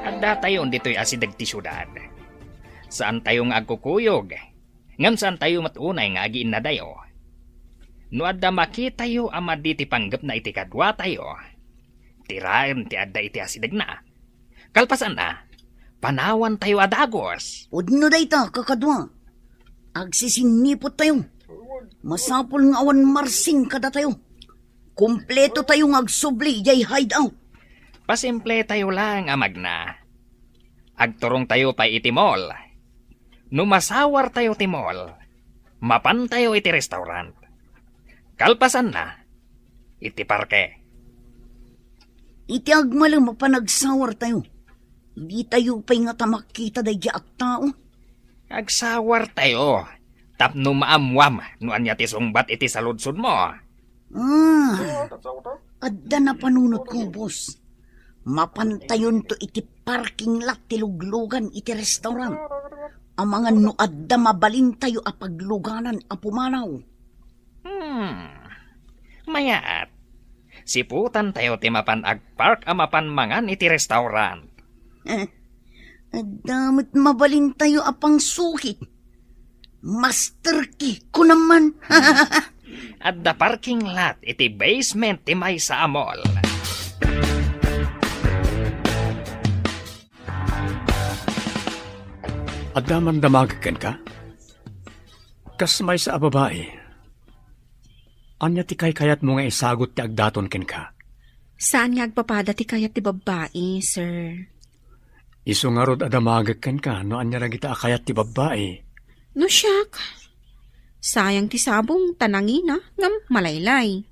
Addatayon ditoy asideg ti siudad. Saantayo nga agkukuyog, ngem saantayo met unay nga agiinnadayo. No adda makitayo a madi ti panggepna iti kaduatayo, tiraem ti adda iti asidegna. Kalpasanna, panawantayo a dagus. Pudno dayta, kakadua. Agsisinnipot tayo. Masapul nga awan marsing kadatayo. Kompleto tayo nga agsubli idiay hideout. Pasimple tayo laeng a magna. Agturong tayo pay iti mall. No masawar tayo ti mall, mapan tayo iti restaurant. Kalpasanna, iti parke. Iti agmalem a panagsawar tayo, di tayo pay ngata makita daydi a tao. Agsawar tayo, tapno maammuam no ania ti sungbat iti saludsodmo. Ah, adda napanunotko, boss. Mapantayonto iti parking lot ti luglugan iti restaurant. Amangan no adda mabalintayo a pagluganan a pumanaw. Hmm. Mayat. Siputantayo ti mapan agpark a mapan mangan iti restaurant. Eh, adda met mabalintayo a pangsukit. Master key ko naman. Adda parking lot iti basement ti maysa a mall. Adda man damagek kenka? Kas maysa a babai, ania ti kaykayatmo nga isagut ti agdaton kenka? Saan nga agpapada ti kayat ti babbai, sir. Isu ngarud a damagek kenka no ania dagita a kayat ti babbai. No siak, sayang ti sabong ta nangina ngem malaylay.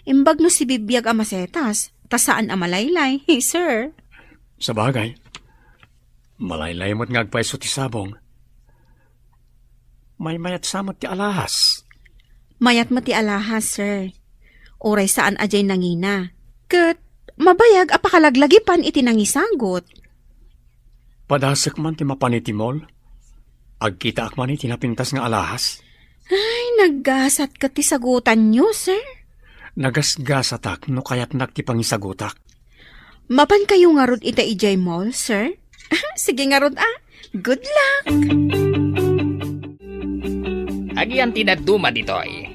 Imbag no sibibiag a masetas ta saan a malaylay, sir. Sabagay, malaylay met nga agpayso ti sabong. Maymayat sa met ti alahas. Mayat met ti alahas, sir. Uray saan a diay nangina. Ket mabayag a pakalaglagipan iti nangisagut. Padasek man ti mapan iti mall. Agkitaak man iti napintas nga alahas. Ay, naggasat ket ti sagutanyo, sir. Nagasgasatak no kayatnak ti pangisagutak. Mapankayo ngarud ita idiay mall, sir? Sige ngarud, ah. Good luck! Agian ti dadduma ditoy.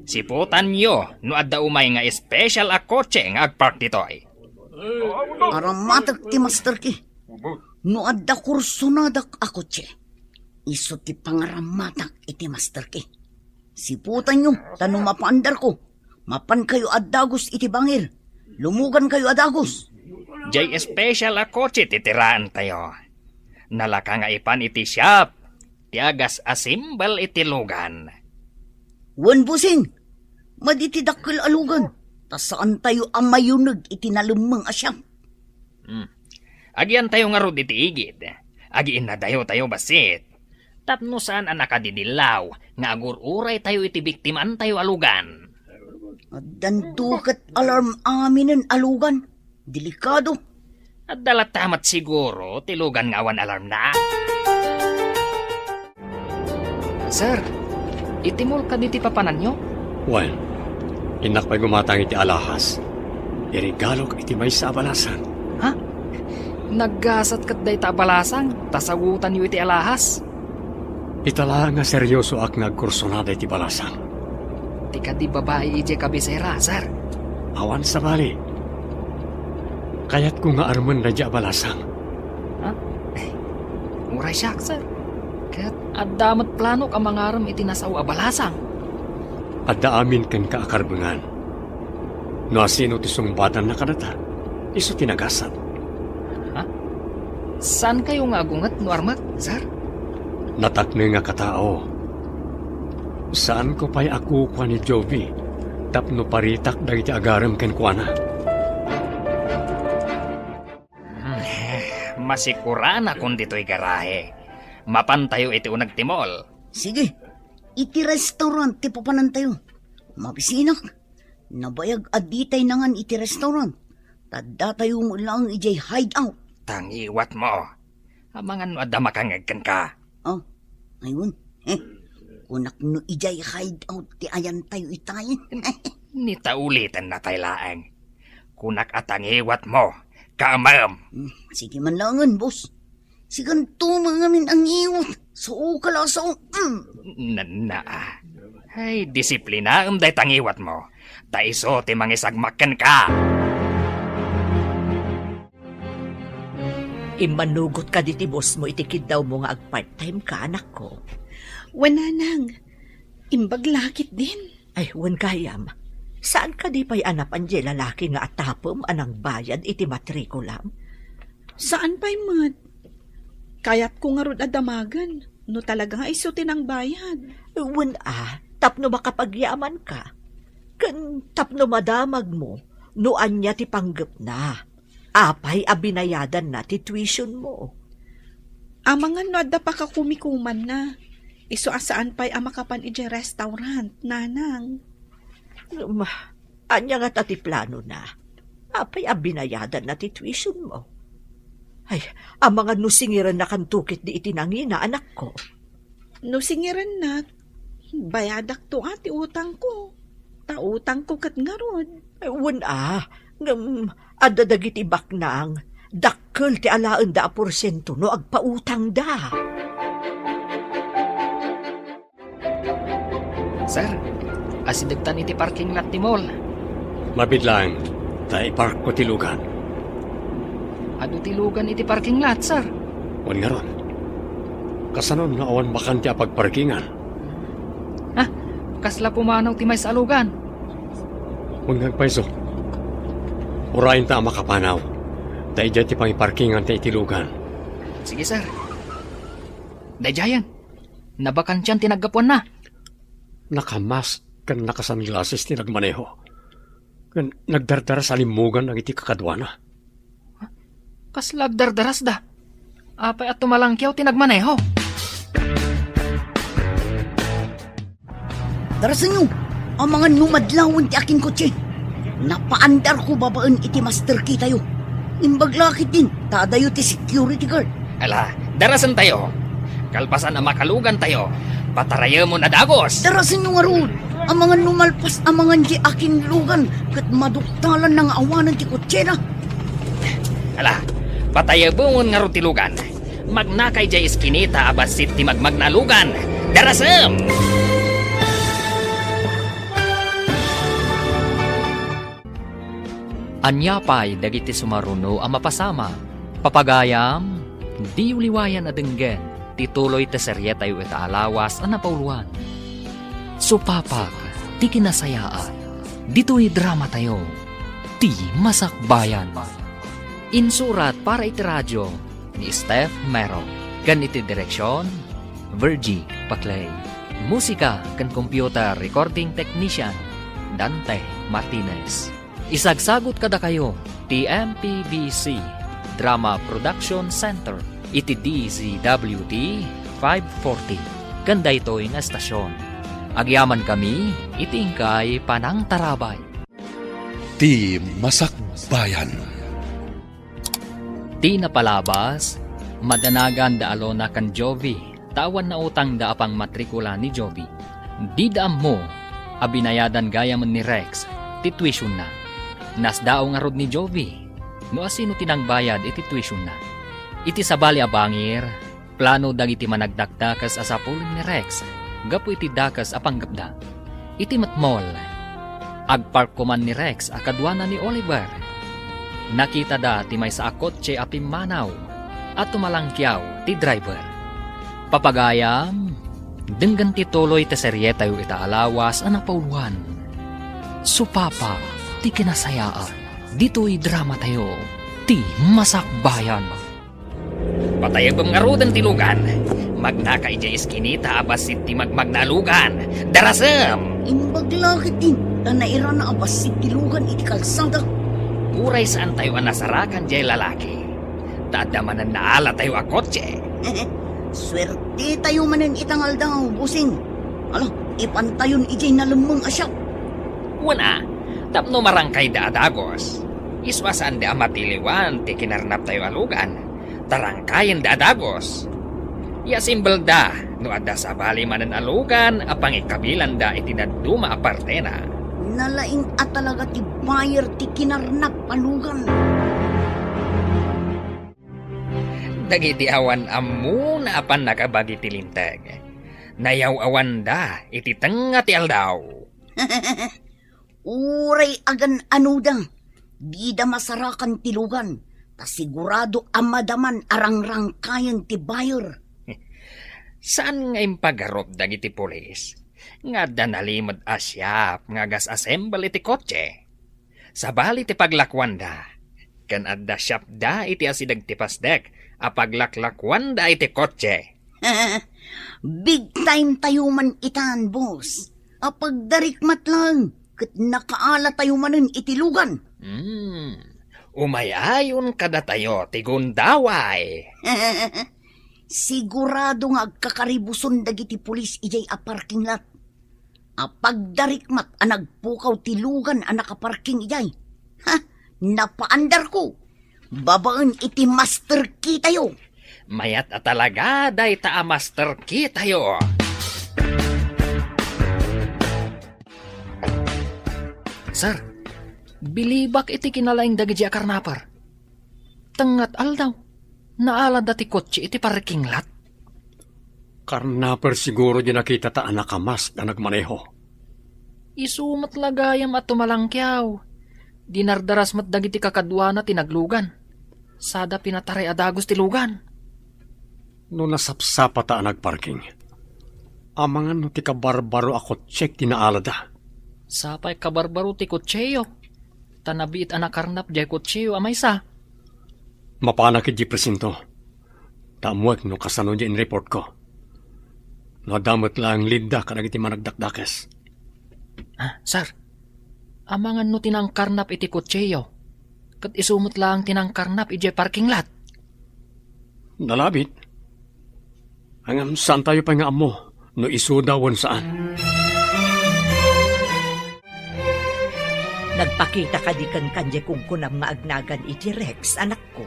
Siputanyo no adda umay nga special a kotse nga agpark ditoy. Aramatek ti master key. No adda kursonadak a kotse, isu ti pangaramatak iti master key. Siputanyo, ta no mapaandarko, mapankayo a dagus iti bangir. Lumugankayo a dagus. Jay special a kotse ti tiraantayo. Nalaka nga ipan iti shop ti agas-assemble iti lugan. Wen, bossing, madi ti dakkel a lugan, ta saantayo a mayuneg iti nalemmeng a shop. Hmm. Agiantayo ngarud iti igid. Agiinnadayo tayo bassit. Tapno saan a nakadidillaw nga agur-uraytayo iti biktimantayo a lugan. Addan duket alarm aminen a lugan. Delikado. Adda latta met siguro ti lugan nga awan alarmna. Sir, iti mall kadi ti papananyo? Wen, innak pay gumatang iti alahas. Iregalok iti maysa a balasang. Ha? Naggasat ket dayta a balasang, ta sagutanyo iti alahas. Ita laeng nga seriosoak nga agkursunada iti balasang. Ti kadi babai idiay kabisera, sir. Awan sabali. Kayatko nga armen daydiay a balasang. Ha? Eh, uray siak, sir. Ket adda met planok a mangarem iti nasao a balasang. Adda amin kenka a karbengan. No asino ti sungbatanna kadata, isu ti nagasat. Ha? Saankayo nga agunget no armek, sir? Natakneng a katao. Saanko pay a kukua ni Jovi tapno paritak dagiti agarem kenkuana. Hmm, masikuranakon ditoy garahe. Mapantayo iti uneg ti mall. Sige, iti restaurant ti papanantayo. Mabisinak. Nabayag a ditay nangan iti restaurant. Ta datayo met laeng idiay hideout. Tangiwatmo. Amangan no adda makangngeg kenka. Oh, ayun. Eh, kunak no idiay hideout ti ayantayo itay. Ni ta ulitenna pay laeng. Kunak a tangiwatmo, kaamem. Hmm, sige man laengen, boss. Sikanto mangamin ang iwat. Sao ka lasaw. Mm. Nanna, ah. Ay, disiplinaem dayta ngiwatmo. Ta isu ti mangisagmak kenka. Immanugot kadi ti boss mo iti kiddawmo nga agpart-time ka, anakko? Wen, nanang. Imbag la ketdin. Ay, wen gayam. Saan kadi pay a napan diay lalaki nga atapem a nangbayad iti matrikulam? Saan pay met. Kayatko ngarud a damagen no talaga nga isu ti nangbayad. Wen a, tapno makapagyamanka. Ken tapno madamagmo no ania ti panggepna. Apay a binayadanna ti tuition mo? Amangan no adda pakakumikumanna. Isu a saan pay a makapan idiay restaurant, nanang. Ma, ania ngata ti planona? Apay a binayadanna ti tuition mo? Ay, amangan no singirennakanto ketdi iti nangina, anakko. No singirennak, bayadakto a ti utangko. Ta utangko ket ngarud. Ay, wen a, ngem adda dagiti baknang, dakkel ti alaenda a porsiento no agpautangda. Sir, asidegtan iti parking lot ti mall. Mabiit laeng, ta iparkko ti lugan. Adu ti lugan iti parking lot, sir. Wen ngarud. Kasano no awan bakante a pagparkingan? Ha? Kasla pumanaw ti maysa a lugan? Wen nga agpayso. Urayenta a makapanaw. Ta idiay ti pangiparkinganta iti lugan. Sige, sir. Daydiayen. Nabakantian ti naggapuanna. Nakamask ken nakasunglasses ti nagmaneho. Ken nagdardaras a limmugan dagiti kakaduana. Kasla agdardarasda? Apay a tumalangkiaw ti nagmaneho? Darasenyo, amangan no madlawen ti akinkotse. Napaandarko babaen iti master key tayo. Imbag la ketdin, ta adayo ti security guard. Ala, darasentayo. Kalpasan a makalugantayo, patarayemon a dagus. Darasenyo ngarud, amangan no malpas amangan diay akinlugan, ket maduktalanna nga awanen ti kotsena. Ala, patayemon ngarud ti lugan. Magnaka idiay iskinita a bassit ti magmagna a lugan. Darasem! Ania pay dagiti sumaruno a mapasama? Papagayam, diyo liwayan a denggen ti tuloy ti serietayo ita a lawas a napauloan. Supapak ti kinasayaat ditoy dramatayo, ti Masakbayan. Insurat para iti radio ni Steph Mero, ken iti direksion, Virgie Paclay. Musika ken computer recording technician, Dante Martinez. Isagsagut kadakayo ti M P B C Drama Production Center. iti D Z W T five forty, ken daytoy nga estasion. Agyamankami iti inkay panangtarabay. Ti Masakbayan. Ti napalabas, madanagan da Alona ken Jovi, ta awan nautangda a pangmatrikula ni Jovi. Dida ammo a binayadan gayamen ni Rex ti tuitionda. Nasdaaw ngarud ni Jovi no asino ti nangbayad iti tuitionda. Iti sabali a bangir, plano dagiti managdakdakes a sapulen ni Rex gapu iti dakes a panggepda. Iti met mall, agpark koman ni Rex a kaduana ni Oliver. Nakitada ti maysa a kotse a pimmanaw a tumalangkiaw ti driver. Papagayam, denggen ti tuloy ti serietayo ita a lawas a napauluan. Supapa ti kinasayaan. Ditoy dramatayo, ti Masakbayan. Patayabem ngaruden ti lugan. Magnaka idiay iskinita a bassit ti magmagna a lugan. Darasem! Imbag la ketdi, ta nairana a bassit ti lugan iti kalsada. Uray saantayo a nasarakan diay lalaki, ta adda manen naalatayo a kotse. Suertetayo manen ita nga aldaw, bossing. Ala, ipantayon idiay nalemmeng a shop. Wen a, tapno marangkayda a dagus. Isu a saanda a matiliwan ti kinarnaptayo a lugan, ta rangkayenda a dagus. Iasimbelda no adda sabali manen a lugan a pangikabilanda iti dadduma a partena. Nalaing a talaga ti buyer ti kinarnap a lugan. Dagiti awan ammona a pannakabagi ti linteg, nayaw-awanda iti tengnga ti aldaw. Uray agan-anoda, dida masarakan ti lugan, ta sigurado a madaman a rangrangkayen ti buyer. Saan nga impagarup dagiti pulis nga adda nalimed a shop nga agas-assemble iti kotse. Sabali ti paglakuanda, ken adda shopda iti asideg ti pasdek a paglaklakuanda iti kotse. Big time tayo man itan, boss. Apagdarikmat lang, ket nakaala tayo manen iti lugan. Hmm. Umay-ayon kadatayo ti gundaway. Sigurado nga agkakaribuson dagiti pulis idiay a parking lot. Apagdarikmat a nagpukaw ti lugan a nakaparking idiay. Ha? Napaandarko. Babaen iti master key tayo. Mayat a talaga dayta a master key tayo. Sir, bilibak iti kinalaing dagiti a karnaper. Tengnga ti aldaw, naalada ti kotse iti parking lot. Karnaper siguro di nakita ta a nakamask a nagmaneho. Isu met la gayam a tumalangkiaw. Dinardaras met dagiti kakaduana ti naglugan. Sada pinataray a dagus ti lugan. No nasapsapata a nagparking, amangan no ti kabarbaro a kotsek ti naalada. Sapay kabarbaro ti kotseyo, ta nabiit a nakarnap diay kotseyo a maysa. Mapanak idiay presinto, ta ammoek no kasano diay inreportko. No adda met laeng leadda kadagiti managdakdakes. Ah, sir, amangan no ti nangkarnap iti kotseyo, ket isu met laeng ti nangkarnap idiay parking lot. Nalabit. Ngem saantayo pay nga ammo no isuda wen saan. Nagpakita kadi kenka diay kunkunam nga agnagan iti Rex, anakko?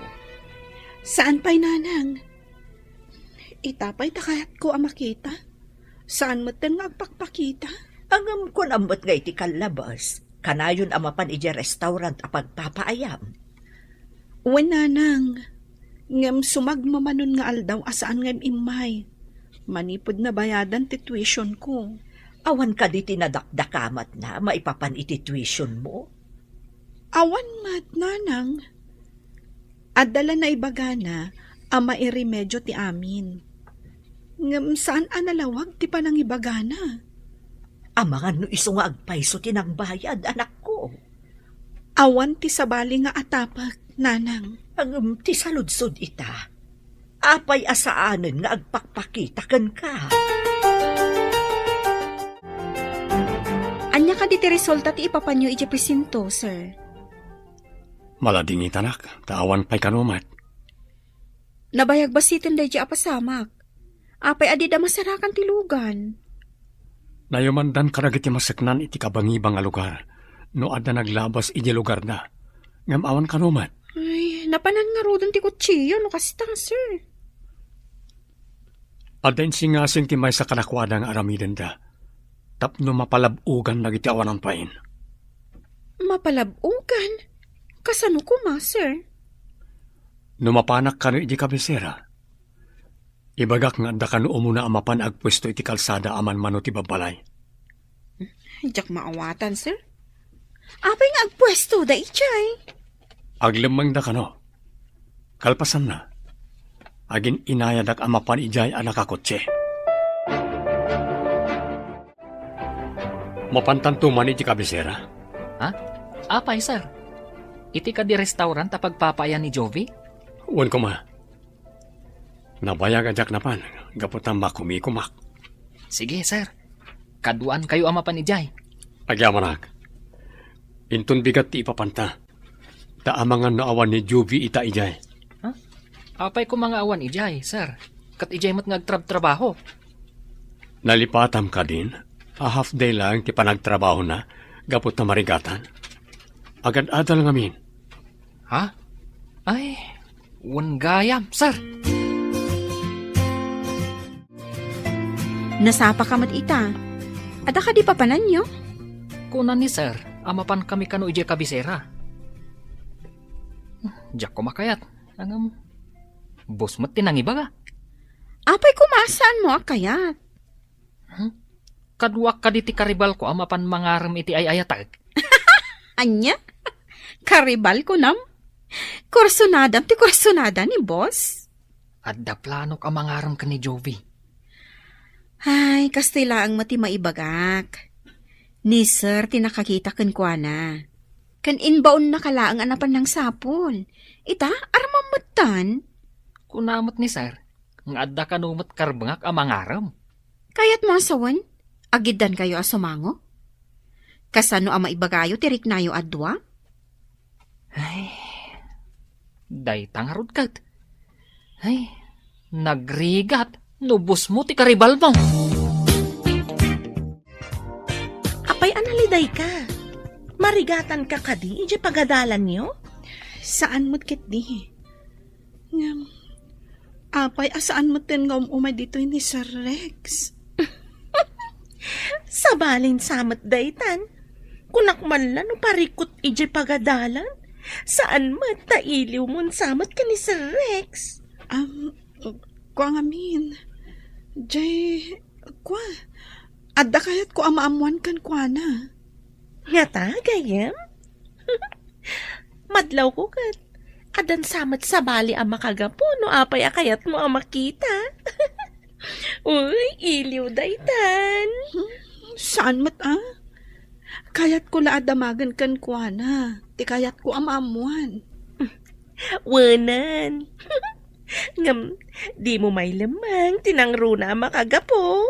Saan pay, nanang. Ita pay ta kayatko a makita. Saan metten nga agpakpakita? Ngem kunam met nga iti kallabas, kanayon a mapan idiay restaurant a pagpapaayam. Wen, nanang. Ngem sumagmamanon nga aldaw a saan nga im-immay. Manipud nabayadan ti tuitionko. Awan kadi ti nadakdakamatna maipapan iti tuitionmo? Awan met, nanang. Adda la naibagana a mairemedio ti amin. Ngem saan a nalawag ti panangibagana. Amangan no isu nga agpayso ti nangbayad, anakko. Awan ti sabali nga atapek, nanang. Ngem ti saludsod ita, apay a saanen nga agpakpakita kenka? Ania kadi ti resulta ti ipapanyo idiay presinto, sir? Maladingitanak, ta awan pay kano met. Nabayag bassiten daydi a pasamak. Apay a dida masarakan ti lugan? Nayamandan kadagiti maseknan iti kabangibang a lugar no adda naglabas iti lugarda. Ngem awan kano met. Ay, napanan ngaruden ti kutsiyo no kasta, sir. Adda insingasing ti maysa kadakuada nga aramidenda tapno mapalab-ogan dagiti awanan pain. Mapalab-ogan? Kasano koma, sir? No mapanak kano iti kabisera, ibagak nga adda kano umuna a mapan agpuesto iti kalsada a manmano ti babbalay. Diak maawatan, sir. Apay nga agpuesto da idiay? Aglemmengda kano. Kalpasanna, agin-inayadak a mapan idiay a nakakotse. Mapantanto man iti kabisera? Ha? Apay, sir? Iti kadi restaurant a pagpapaayan ni Jovi? Wen koma. Nabayag a diak napan, gapu ta makumikumak. Sige, sir. Kaduaankayo a mapan idiay. Agyamanak. Inton bigat ti ipapanta. Ta amangan no awan ni Juvie ita idiay. Ha? Apay koma nga awan idiay, sir? Ket idiay met nga agtrabtrabaho. Nalipatam kadin a half day laeng ti panagtrabahona gapu ta marigatan. Agad-adal ngamin. Ha? Ay, wen gayam, sir. Nasapaka met ita. Adda kadi papananyo? Kuna ni sir a mapankami kano idiay kabisera. Diak koma kayat. Ngem, boss met ti nangibaga. Apay koma a saanmo a kayat? Hmm? Kaduak kadi ti karibalko a mapan mangarem iti ay-ayatek. Ania? Karibal kunam? Kursunadam ti kursunada ni boss? Adda planok a mangarem ken ni Jovi. Ay, kastoy laeng met ti maibagak. Ni sir ti nakakita kenkuana. Ken imbaonnaka laeng a napan nangsapul. Ita, aramam metten. Kuna met ni sir nga adda kano met karbengak a mangarem. Kayatmo a sawen, agiddankayo a sumango? Kasano a maibagayo ti riknayo a dua? Ay, dayta ngarud ket. Ay, nagrigat no boss mo ti karibalmo. Apay a nalidayka? Marigatanka kadi idiay pagadalanyo? Saan met ketdi. Ngem, apay a saan metten nga um-umay ditoy ni Sir Rex? Sabalin sa met daytan. Kunak man la no parikut idiay pagadalan. Saan met ta iliwmon sa met ken ni Sir Rex? Am, kua ngamin. Jay, kua, adda kayatko a maammoan kenkuana. Ngata, gayyem? Madlawko ket addan sa met sabali a makagapu no apay a kayatmo a makita. Uy, iliw daytan. Saan met a? Kayatko la a damagen kenkuana ti kayatko a maammoan. Wenan. Ngem, dimo mailemmeng ti nangruna a makagapu.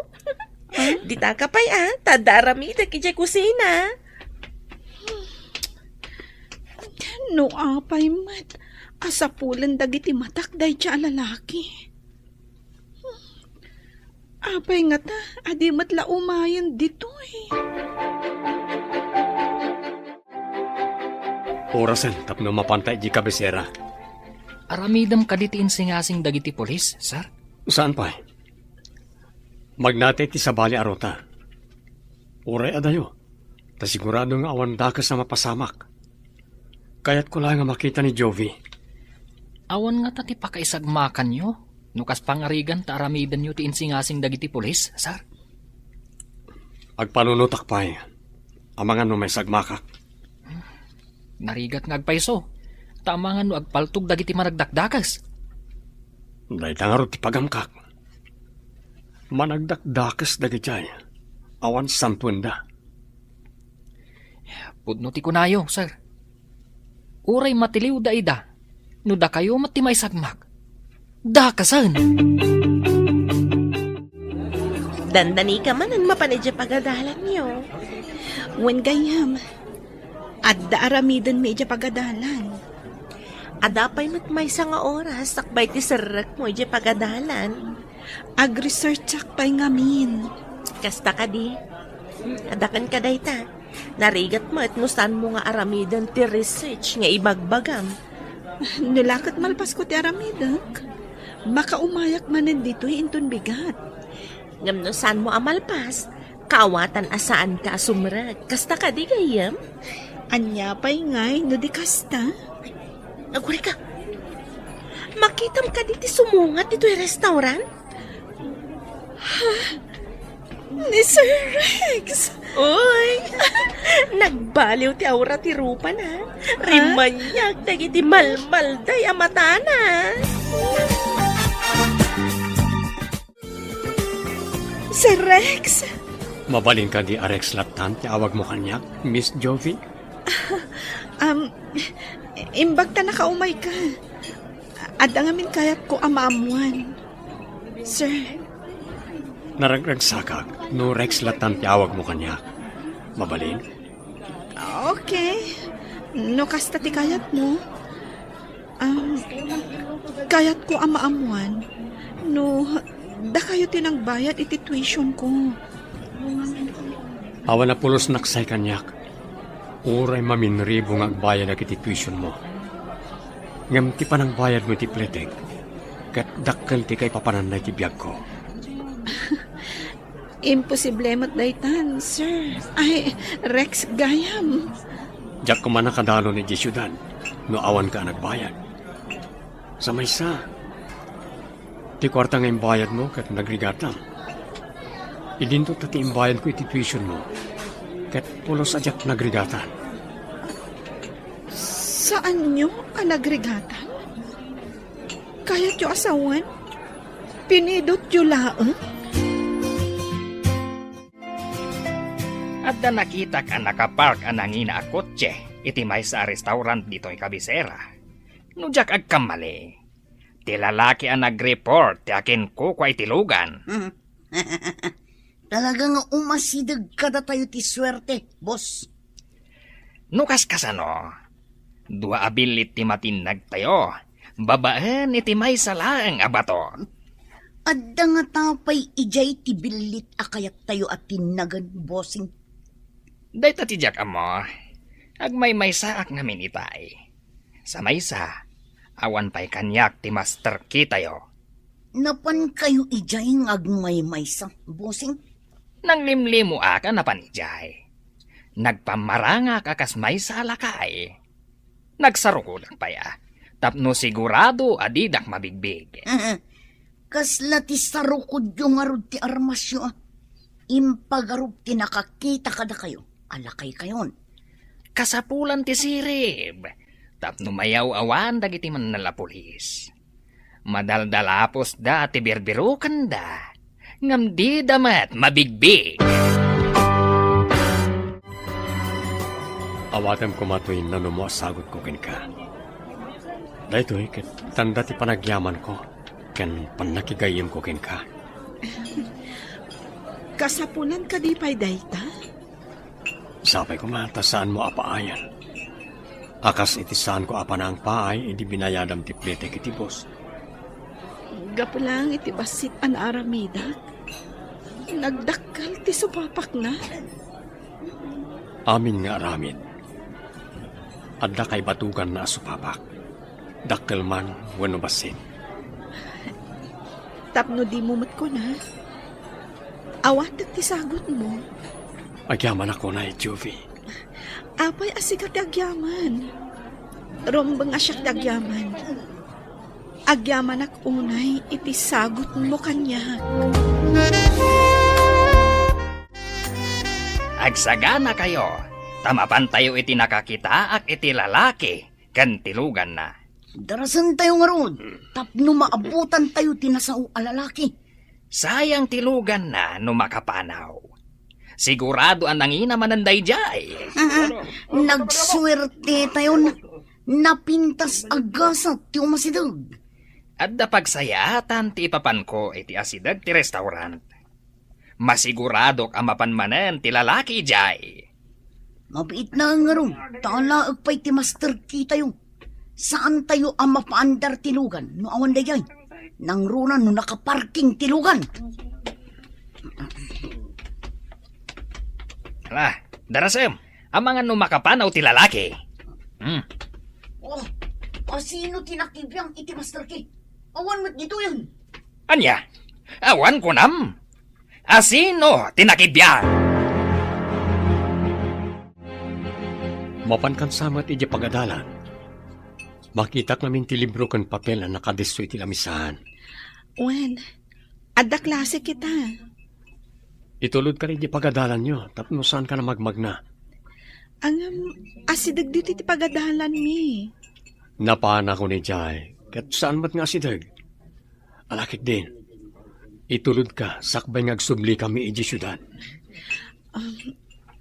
Ah? Ditaka pay a, ta adda aramidek idiay kusina. No apay met a sapulen dagiti matak daydiay a lalaki. Apay ngata a di met la umayen ditoy? Orasen tapno mapanta idiay kabisera. Aramidem kadi ti insingasing dagiti pulis, sir? Saan pay? Magnati ti sabali a ruta. Uray adayo, ta sigurado nga awan dakes a mapasamak. Kayatko laeng a makita ni Jovi. Awan ngata ti pakaisagmakanyo no kas pangarigan ta aramidenyo ti insingasing dagiti pulis, sir? Agpanunotak pay. Amangan no maisagmakak. Narigat nga agpayso. Ta amangan no agpaltog dagiti managdakdakes. Dayta ngarud ti pagamkak. Managdakdakes dagiti ay awan santuenda. Pudno ti kunayo, sir. Uray matiliwda ida, no dakayo met ti maisagmak, dakesen. Dandanika manen mapan idiay pagadalanyo. Wen gayyem, adda aramidenmi idiay pagadalan. Adda pay met maysa nga oras sakbay ti serrekmo idiay pagadalan. Agresearchak pay ngamin. Kasta kadi? Hmm, adda kenka dayta. Narigat met no saanmo nga aramiden ti research nga ibagbagam. No la ket malpasko ti aramidek, makaumayak manen ditoy inton bigat. Ngem no saanmo a malpas, kaawatan a saanka a sumrek. Kasta kadi, gayyem? Ania pay ngay no di kasta? Agurayka, makitam kadi ti sumungat ditoy restaurant? Ha? Ni Sir Rex? Uy! Nagbaliw ti aura ti rupana. Ha? Rimaniag dagiti malmalday a matana. Sir Rex? Mabalin kadi a Rex lattan ti awagmo kaniak, Miss Jovi? Um, imbag ta nakaumayka, adda ngamin kayatko a maammuan, sir. Naragragsakak no Rex lattan ti awagmo kaniak. Mabalin? Okay. No kasta ti kayatmo, um, kayatko a maammuan no dakayo ti nagbayad iti tuitionko. Awan a pulosnak say kaniak. Uray maminribo nga agbayadak iti tuitionmo. Ngem ti panangbayadmo iti pletek, ket dakkel ti kaipapananna iti biagko. Imposible met daytan, sir. Ay, Rex gayam. Diak koma nakadalon idiay siudad no awanka a nagbayad. Sa maysa, ti kuarta nga imbayadmo ket nagrigatam. Idinto ta ti imbayadko iti tuitionmo, ket pulos a diak nagrigatan. Saanyo a nagrigatan? Kayatyo a sawen? Pinidotyo laeng? Adda nakitak a nakapark a nangina a kotse iti maysa a restaurant ditoy kabisera. No diak agkammali, ti lalaki a nagreport ti akinkukua iti lugan. Mhm. Talaga nga umasideg kadatayo ti suerte, boss. No kaskasano, dua a billit ti matinnagtayo babaen iti maysa laeng a bato. Adda ngata pay idiay ti billit a kayattayo a tinnagen, bossing? Dayta ti diak ammo. Agmaymaysaak ngamin itay. Sa maysa, awan pay kaniak ti master key tayo. Napankayo idiay nga agmaymaysa, bossing? Nanglimlimoak a napan idiay. Nagpammarangak a kas maysa a lakay. Nagsarukodak pay a, tapno sigurado a didak mabigbig. Kasla ti sarukodyo ngarud ti armasyo a. Impagarop ti nakakita kadakayo a lakaykayon. Kasapulan ti sirib, tapno mayaw-awan dagiti mannalapulis. Madaldalapusda ti birbirukenda, ngem dida met mabigbig. Awatem koma toy nanumo a sagutko kenka. Daytoy ket tanda ti panagyamanko ken pannakigayyemko kenka. Kasapulan kadi pay dayta? Sapay koma ta saanmo a paayan. A kas iti saanko a panangpaay idi binayadam ti pletek iti boss. Gapu laeng iti bassit a naaramidak, nagdakkel ti supapakna. Amin nga aramid, adda kaibatuganna a supapak. Dakkel man wenno bassit. Tapno dimo met kuna, awatek ti sagutmo. Agyamanak unay, Jovi. Apay a sika ti agyaman? Rumbeng a siak ti agyaman. Agyamanak unay iti sagutmo kaniak. Agsaganakayo, ta mapantayo iti nakakitaak iti lalaki ken ti luganna. Darasentayo ngarud, hmm, tapno maabutantayo ti nasao a lalaki. Sayang ti luganna no makapanaw. Sigurado a nangina manen daydiay. Ah, nagsuertetayon. Napintas a gasat ti umasideg. Adda pagsayaatan ti ipapanko iti asideg ti restaurant. Masiguradok a mapan manen ti lalaki idiay. Mabiit na ngarud, ta alaek pay ti master key tayo. Saantayo a mapaandar ti lugan no awan daydiay. Nangruna no nakaparking ti lugan. Ala, darasem, amangan no makapanaw ti lalaki. Hmm. Oh, asino ti nakibiang iti Master Key? Awan met ditoyen. Ania? Awan kunam? Asino ti nakibiang? Mapankan sa met idiay pagadalan. Makitak ngamin ti libro ken papel a nakadisso iti lamisaan. Wen, adda klase kita. Itulodka idiay pagadalanyo tapno saanka a magmagna. Ngem, asideg ditoy ti pagadalanmi. Napanak idiay, ket saan met nga asideg? Ala ketdin, itulodka sakbay nga agsublikami idiay siudad. Um,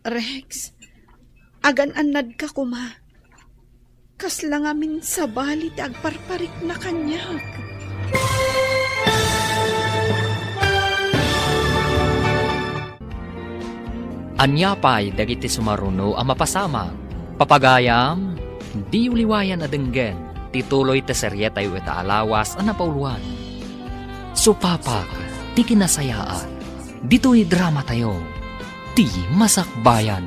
Rex, agan-annadka koma. Kasla ngamin sabali ti agparparikna kaniak. Ania pay dagiti sumaruno a mapasamak? Papagayam, diyo liwayan a denggen ti tuloy ti serietayo ita a lawas a napauloan. Supapak ti kinasayaat ditoy dramatayo, Ti Masakbayan.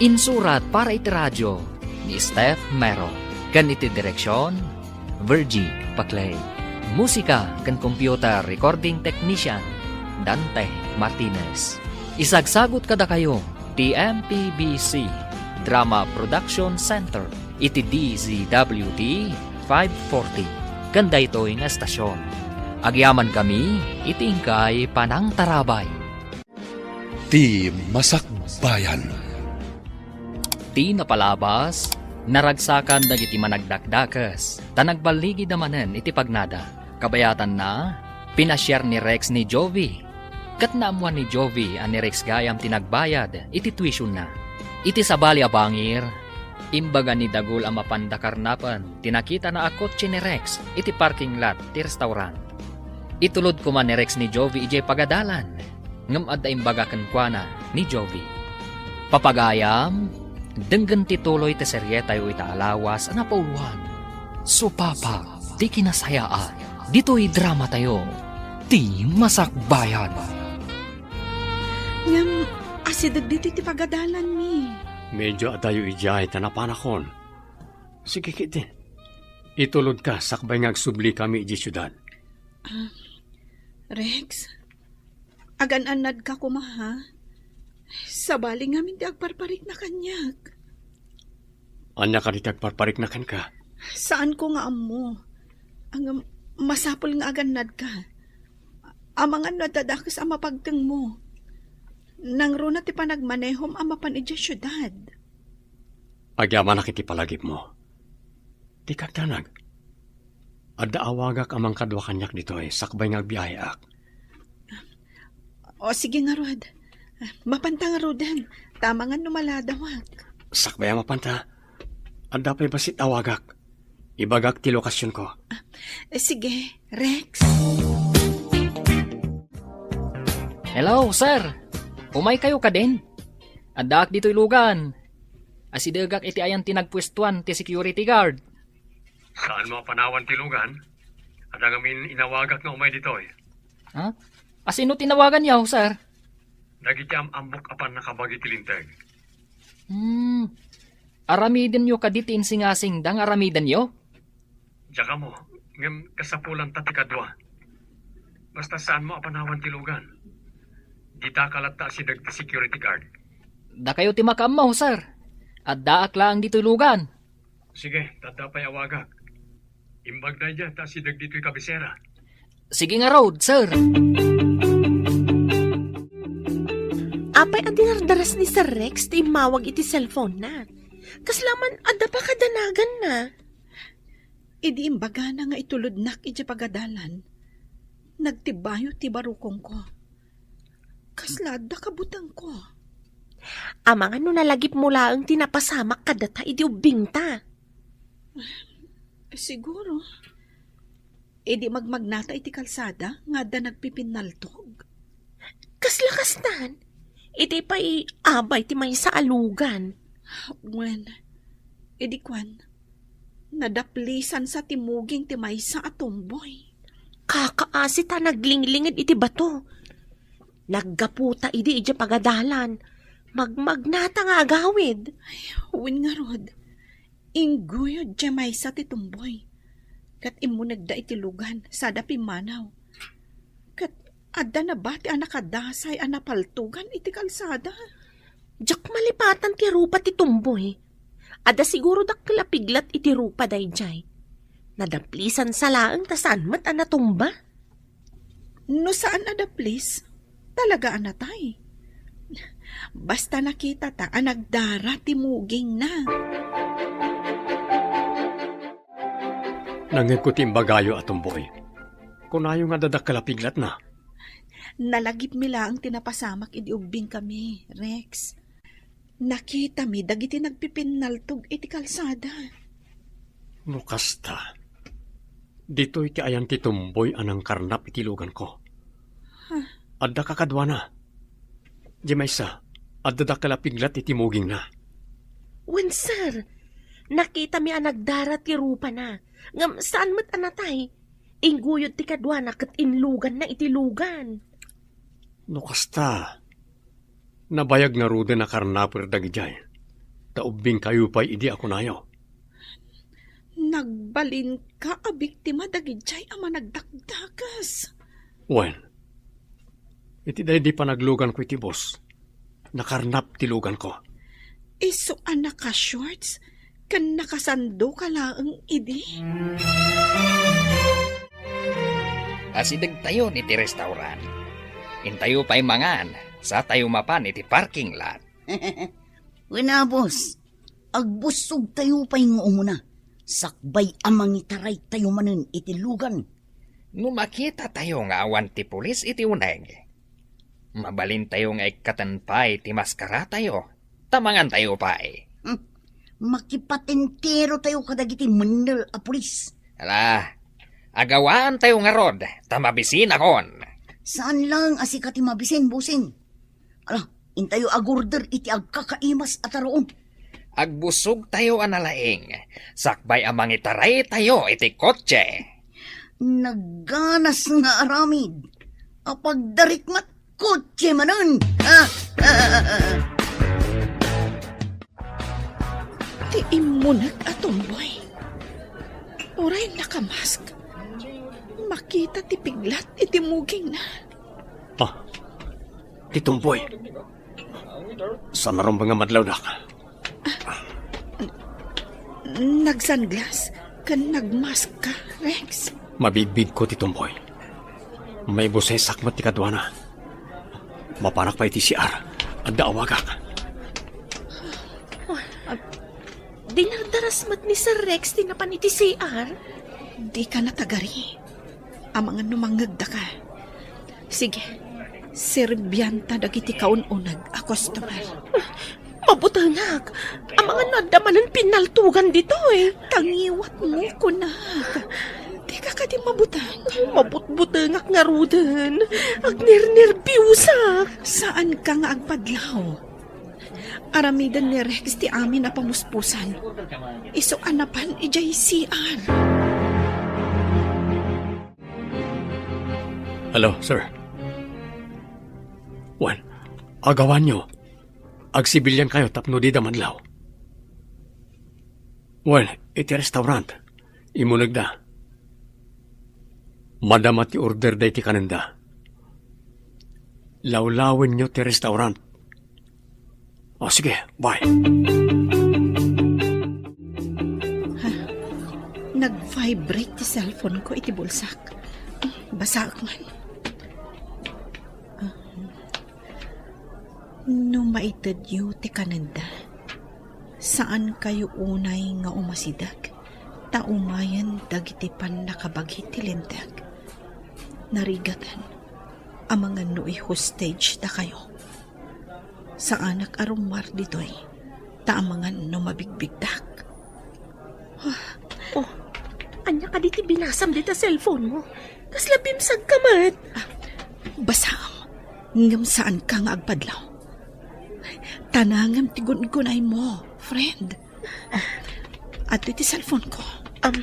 Insurat para iti radio ni Steph Mero ken iti direksion, Virgie Paclay. Musika ken computer recording technician, Dante Martinez. Isagsagut kadakayo ti M P B C Drama Production Center iti D Z W T five forty ken daytoy nga estasion. Agyamankami iti inkay panangtarabay. Ti Masakbayan. Ti napalabas, naragsakan dagiti managdakdakes, ta nagballigida manen iti pagnada. Kabayatanna, pinasiar ni Rex ni Jovi. Ket naammuan ni Jovi a ni Rex gayam ti nagbayad iti tuitionda. Iti sabali a bangir, imbaga ni Dagul a mapanda karnapen ti nakitana a kotse ni Rex iti parking lot ti restaurant. Itulod koma ni Rex ni Jovi idiay pagadalan, ngem adda imbaga kenkuana ni Jovi. Papagayam, denggen ti tuloy ti serietayo ita a lawas a napauloan. Supapak ti kinasayaat ditoy dramatayo, Ti Masakbayan. Ngem, asideg ditoy ti pagadalanmi. Medyo adayo idiay ta napanakon. Sige, ketdin. Itulodka sakbay nga agsublikami idiay siudad. Ah, Rex, agan-annadka koma, ha? Sabali ngamin ti agparparikna kaniak. Ania kadi ti agparparikna kenka? Saanko nga ammo. Ngem, masapul nga agannadka. Amangan no adda dakes a mapagtengmo. Nangruna ti panagmanehom a mapan idiay siudad. Agyamanak iti palagipmo. Dika agdanag. Adda awagak a mangkadua kaniak ditoy sakbay nga agbiaheak. O, sige ngarud. Mapanta ngaruden, ta amangan no maladawak. Sakbay a mapanta, adda pay bassit awagak. Ibagak ti lokasionko. Ah, sige, Rex. Hello, sir. Umaykayo kadin? Addaak ditoy lugan. Asidegak iti ayan ti nagpuestuan ti security guard. Saanmo a panawan ti lugan? Adda ngamin inawagak nga umay ditoy. Ha? Asino ti nawaganyo, sir? Dagiti am-ammok a pannakabagi ti linteg. Hmm. Aramidenyo kadi ti insingasingda nga aramidenyo? Diak ammo, ngem kasapulanta ti kadua. Basta saanmo a panawan ti lugan. Ditaka latta asideg ti security guard. Dakayo ti makaammo, sir. Addaak laeng ditoy lugan. Sige, ta adda pay awagak. Imbag daydiay ta asideg ditoy kabisera. Sige ngarud, sir. Apay a dinardaras ni Sir Rex ti immawag iti cellphone-na? Kasla man adda pakadanaganna? Idi imbagana nga itulodnak idiay pagadalan, nagtibayo ti barukongko. Kasla adda kabutengko. Amangan no nalagipmo laeng ti napasamak kadata idi ubbingta. Siguro. Idi magmagnata iti kalsada nga adda nagpipinnaltog. Kasla kastan? Idi pay abay ti maysa a lugan. Wen, idi kuan, Nadaplisansa ti muging ti maysa a tomboy. Kakaasi ta naglinglinged iti bato. Naggaputa idi idiay pagadalan. Magmagnata nga agawid. Wen ngarud, ingguyod diay maysa ti tomboy. Ket immunegda iti lugan, sada pimmanaw. Ket adda nabati a nakadasay a napaltugan iti kalsada. Diak malipatan ti rupa ti tomboy. Adda siguro dakkel a piglat iti rupa daydiay. Nadaplisansa laeng ta saan met a natumba. No saan a daplis, talaga a natay. Basta nakitata a nagdara ti mugingna. Nangngegko ti imbagayo a tomboy. Kunayo nga adda dakkel a piglatna. Nalagipmi laeng ti napasamak idi ubbingkami, Rex. Nakitami dagiti nagpipinnaltog iti kalsada. No kasta, ditoy ti ayan ti tomboy a nangkarnap iti luganko. Huh? Adda kakaduana. Diay maysa, adda dakkel a piglat iti mugingna. Wen, sir, nakitami a nagdara ti rupana, ngem saan met a natay. Ingguyod ti kaduana ket inluganna iti lugan. No kasta, nabayag ngaruden a karnaper dagidiay, ta ubbingkayo pay idi a kunayo. Nagbalinka a biktima dagidiay a managdakdakes. Wen, iti daydi panagluganko iti bus, nakarnap ti luganko. Isu a naka-shorts ken nakasandoka laeng idi. Asidegtayon iti restaurant. Intayo pay mangan, satayo mapan iti parking lot. Wen a, boss. Agbussogtayo pay nga umuna. Sakbay a mangitaraytayo manen iti lugan. No makitatayo nga awan ti pulis iti uneg, mabalintayo nga ikkaten pay ti maskaratayo, ta mangantayo pay. Hmm. Makipatenterotayo kadagiti mennel a pulis. Ala, agawaantayo ngarud, ta mabisinakon. Saan laeng a sika ti mabisin, bossing. Ala, intayo agorder iti agkakaimas a taruon. Agbussogtayo a nalaing, sakbay a mangitaraytayo iti kotse. Nagganas nga aramid. Apagdarikmat kotse manen. Ah, ah, ah, ah. Ti immuneg a tomboy. Uray nakamask. Makita ti piglat iti mugingna. Ah, ti tomboy. Saan a rumbeng a madlawdak? Nagsunglass ken nagmask ka, Rex? Mabigbigko ti tomboy. Maibusesak met ti kaduana. Mapanak pay iti C R. Adda awagak. Ah, dinardaras met ni Sir Rex ti napan iti C R? Dika natagari. Amangan no mangngegdaka. Sige, serbianta dagiti kaun-uneg a customer. Mabutengak. Amangan no adda manen pinnaltugan ditoy. Tangiwatmo, kunak. Dika kadi mabuteng? Mabutbutengak ngaruden. Agnernerbiusak. Saanka nga agpadlaw. Aramiden ni Rex ti amin a pamuspusan. Isu a napan idiay C R. Hello, sir. Wen, agawanyo. Agsibiliankayo tapno dida madlaw. Wen, iti restaurant. Immunegda. Madama ti order dayta kanenda. Lawlawenyo ti restaurant. O, sige, bye. Ha? Nag-vibrate ti cellphone ko iti bulsak. Basaek man. Ah. No maitedyo ti kanenda, saankayo unay nga umasideg ta umayen dagiti pannakabagi ti Linteg. Narigaten, amangan no i-hostage dakayo. Saanak a rummuar ditoy, ta amangan no mabigbigdak. Oh, ania kadi ti binasam dita cellphone mo? Kasla bimsag ka met. Ah, basaam, ngem saanka nga agpadlaw. Tanangem ti gun-unay mo, friend. Oh, adtoy ti cellphone ko. Am.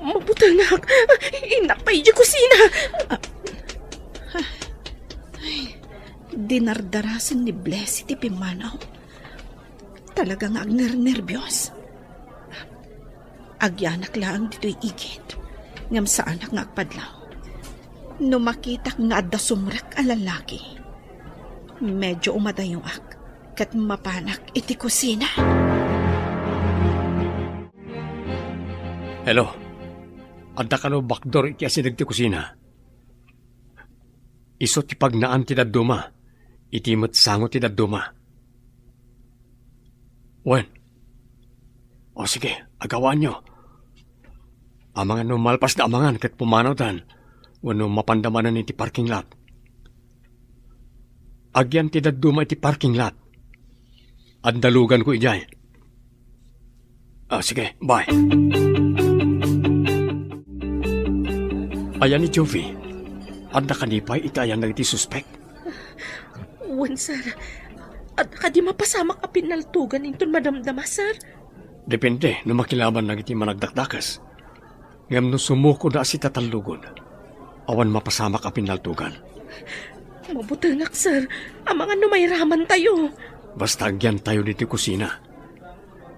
Mabutengak. Innak pay idiay kusina. Ay, dinardarasen ni Blessy ti pimmanaw. Talaga nga agnernerbios. Agyanak laeng ditoy igid, ngem saanak nga agpadlaw. No makitak nga adda sumrek a lalaki, medyo umadayoak ket mapanak iti kusina. Hello. Adda kano backdoor iti asideg ti kusina? Isu ti pagnaan ti dadduma, iti met sango ti dadduma. Wen. O sige, agawaanyo. Amangan no malpasda amangan ket pumanawdan, wenno mapanda manen iti parking lot. Agyan ti dadduma iti parking lot. Adda luganko idiay. Ah, sige, bye. Ayan ni Jovi, adda kadi pay iti ayan dagiti suspek? Wen, sir. Adda kadi mapasamak a pinnaltogan inton madamdama, sir? Depende no makilaban dagiti managdakdakes. Ngem no sumukoda a sitatallugod, awan mapasamak a pinnaltogan. Mabutengak, sir. Amangan no mairamantayo. Basta agyantayo ditoy kusina.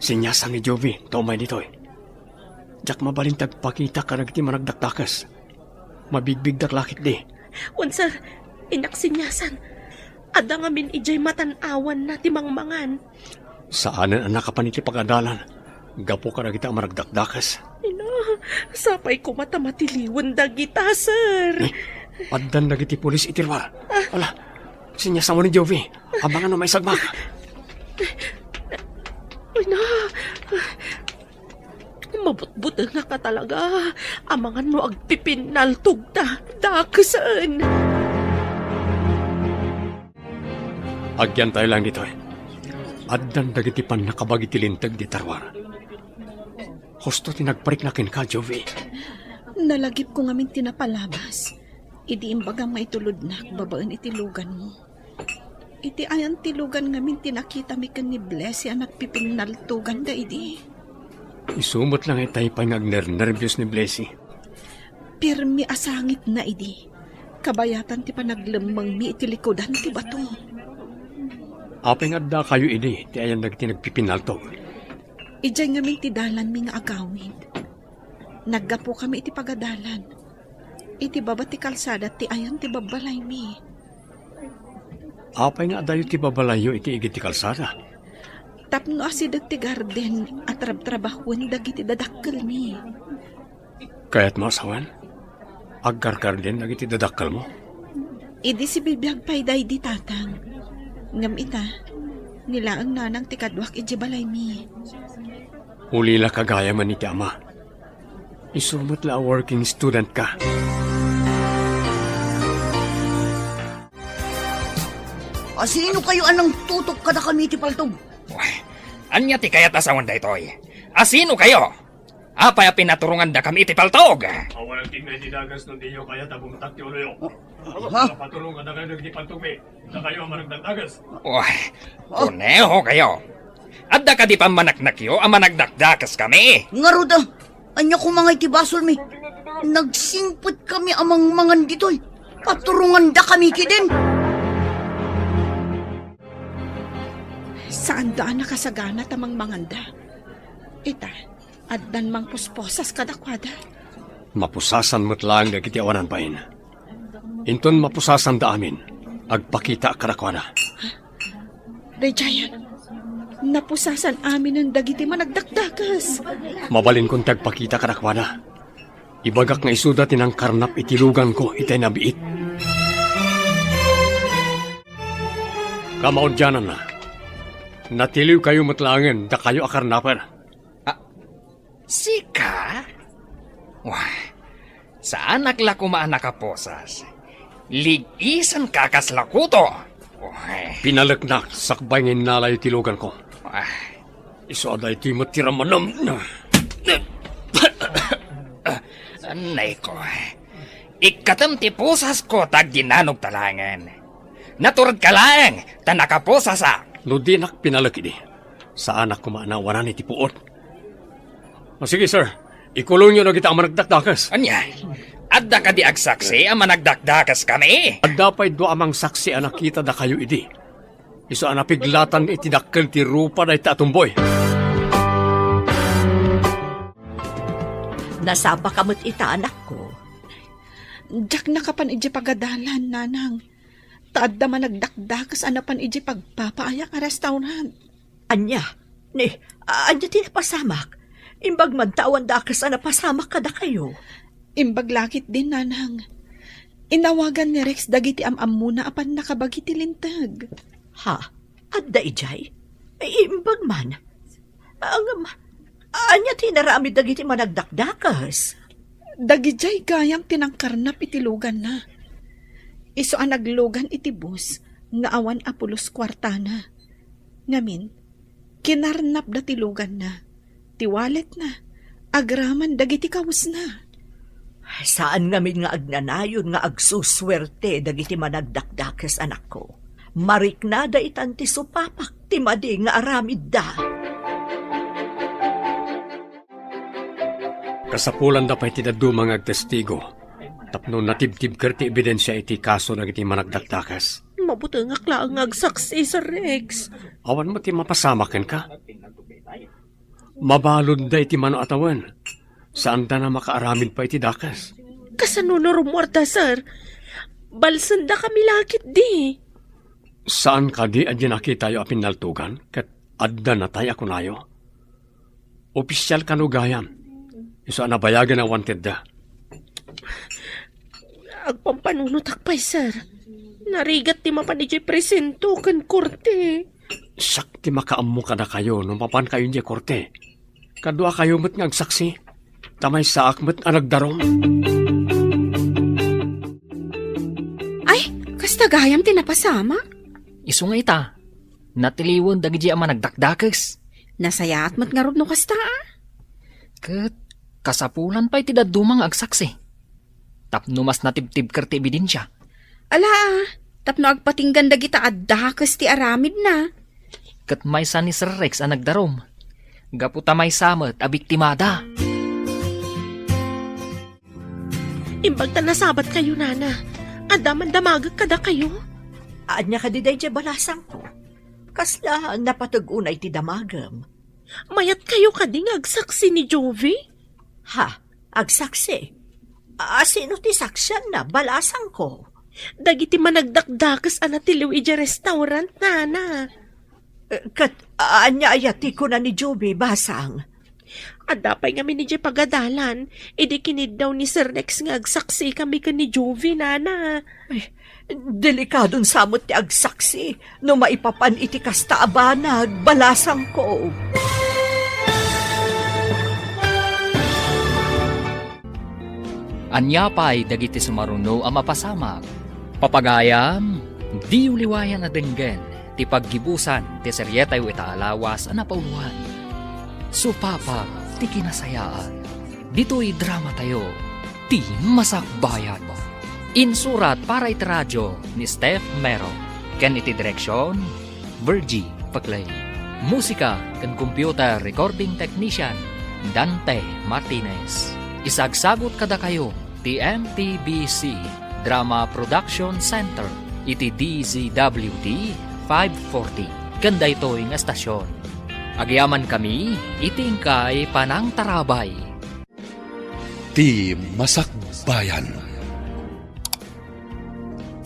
Sinyasan ni Jovi ta umay ditoy. Diak mabalin ti agpakita kadagiti managdakdakes. Mabigbigdak la ketdi. Wen, sir. Innak sinyasan. Adda ngamin idiay matan-awanna ti mangmangan. Saanen a nakapan iti pagadalan gapu kadagita a managdakdakes. Ina, sapay koma ta matiliwen dagita, sir. Eh, addan dagiti pulis iti luar. Ah. Ala, sinyasan ni Jovi. Amangan no maisagmak. Ina, mabutbutengak a talaga. Amangan no agpipinnaltogda dakesen. Agyantayo laeng ditoy. Addan dagiti pannakabagi ti linteg dita ruar. Husto ti nagparikna kenka, Jovi. Nalagipko ngamin ti napalabas idi imbagam nga itulodnak babaen iti luganmo. Iti ayan ti lugan ngamin ti nakitami ken ni Blessy a nagpipinnaltoganda idi. Isu met la nga itay pay nga agnernerbios ni Blessy. Pirmi a sangitna idi. Kabayatan ti panaglemmengmi iti likudan ti bato. Apay nga addakayo idi ti ayan dagiti nagpipinnaltog? Idiay ngamin ti dalanmi nga agawid. Naggapukami iti pagadalan. Iti baba ti kalsada ti ayan ti babbalaymi. Apay nga adayo ti babalayyo iti igid ti kalsada? Tapno asideg ti garden a trabtrabahoen dagiti dadakkelmi. Kayatmo a sawen? Aggargarden dagiti dadakkelmo? Idi sibibiag pay daydi, Tatang. Ngem ita, ni laeng nanang ti kaduak idiay balaymi. Ulila ka gayamen iti ama. Isu met la a working student ka. Asino kayo a nangtutok kadakami iti paltog? Uy, ania ti kayat a sawen daytoy? Asino kayo? Apay a pinaturongandakami iti paltog? Awan agtigna iti dagas no diyo kayat a bumtak ti uloyo. Ha? Paturong kadakayo dagiti paltogmi. Dakayo a managdakdakes. Uy, koneho kayo. Adda kadi pammanaknakyo a managdakdakes kami? Ngarud a, ania koma ngay ti basolmi? Nagsingpet kami a mangmangan ditoy. Paturonganda kami kidin. Saanda a nakasagana ta mangmanganda. Ita, addan mangpusposas kadakuada. Mapusasan met laeng dagiti awanan bain. Inton mapusasanda amin, agpakitaak kadakuada. Red Giant, napusasan aminen dagiti managdakdakes. Mabalinkon ti agpakita kadakuada. Ibagak nga isuda ti nangkarnap iti luganko itay nabiit. Kamaudiananna, natiliwkayo met laengen dakayo a karnaper. Ah, sika? Wah, saanak la koma a nakaposas. Lig-isanka kasla kuto. Wah. Pinaleknak sakbay nga innalayo ti luganko. Wah. Isu a daytoy met ti ramanem. Nay ko. Ikkatem ti pusasko ta agdinanogta laengen. Naturedka laeng, ta nakapusasa. No dinak pinalek idi, saanak koma a nawanan iti puot. O, sige, sir. Ikulongyo dagita a managdakdakes. Ania? Adda kadi agsaksi a managdakdakes kami? Adda pay dua a mangsaksi a nakita dakayo idi. Isu a napiglatan iti dakkel ti rupa dayta a tumboy. Nasapaka met ita, anakko. Diak nakapan idiay pagadalan, nanang. Ta adda managdakdakes a napan idiay pagpapaayak a restaurant. Ania? Ni, ania ti napasamak? Imbag man ta awan dakes a napasamak kadakayo. Imbag la ketdin, nanang. Inawagan ni Rex dagiti am-ammona a pannakabagi ti linteg. Ha? Adda idiay? Imbag man. Ngem, ania ti inaramid dagiti managdakdakes? Dagidiay gayam ti nangkarnap iti luganna. Isu a naglugan iti bus nga awan a pulos kuartana. Ngamin, kinarnapda ti luganna, ti walletna, agraman dagiti kawesna. Saan ngamin nga agnanayon nga agsusuerte dagiti managdakdakes, anakko. Mariknada itan ti supapak ti madi nga aramidda. Kasapulanda pay ti dadduma nga agtestigo tapno natibtibker ti ebidensia iti kaso dagiti managdakdakes. Mabutengak laeng nga agsaksi, Sir Rex. Awan met ti mapasamak kenka. Mabaludda iti mano a tawen. Saanda a makaaramid pay iti dakes. Kasano no rummuarda, sir? Balsendakami la ketdi. Saan kadi a diay nakitayo a pinnaltogan ket adda natay a kunayo? Opisial kano gayam? Isu a nabayagen a wantedda. Agpampanunotak pay, sir. Narigat ti mapan idiay presinto ken korte. Siak ti makaammo kadakayo no mapankayo idiay korte. Kaduakayo met nga agsaksi, ta maysaak met a nagdarum. Ay, kasta gayam ti napasamak? Isu nga ita, natiliwen dagiti a managdakdakes. Nasayaat met ngarud no kasta, a? Ket kasapulan pay ti dadduma nga agsaksi. Tapno mas natibtibker ti ebidensia. Ala, a, tapno agpatinggan dagita a dakes ti aramidna. Ket maysa ni Sir Rex a nagdarum. Gapu ta maysa met a biktimada. Imbag ta nasabatkayo, nana. Adda man damagek kadakayo? Ania kadi daydiay balasangko? Kasla napateg unay ti damagem? Mayatkayo kadi nga agsaksi ni Jovie? Ha? Agsaksi? A, sino ti saksianna, balasangko? Dagiti managdakdakes a natiliw idiay restaurant, nana. Eh, ket ania aya ti kuna ni Jovie, basang? Adda pay ngamin idiay pagadalan, idi kiniddaw ni Sir Rex nga agsaksi kami ken ni Jovie, nana. Ay, delikadon sa met ti agsaksi no maipapan iti kasta a banag, balasangko. Ania pay dagiti sumaruno a mapasamak? Papagayam, diyo liwayan a denggen ti paggibusan ti serietayo ita a lawas a napauluan, Supapak ti Kinasayaan. Ditoy dramatayo, Ti Masakbayan. Insurat para iti radio ni Steph Mero, ken iti direksion, Virgie Paclay. Musika ken computer recording technician, Dante Martinez. Isagsagut kadakayo ti M T B C Drama Production Center iti D Z W T five forty ken daytoy nga estasion. Agyamankami iti inkay panangtarabay. Ti Masakbayan.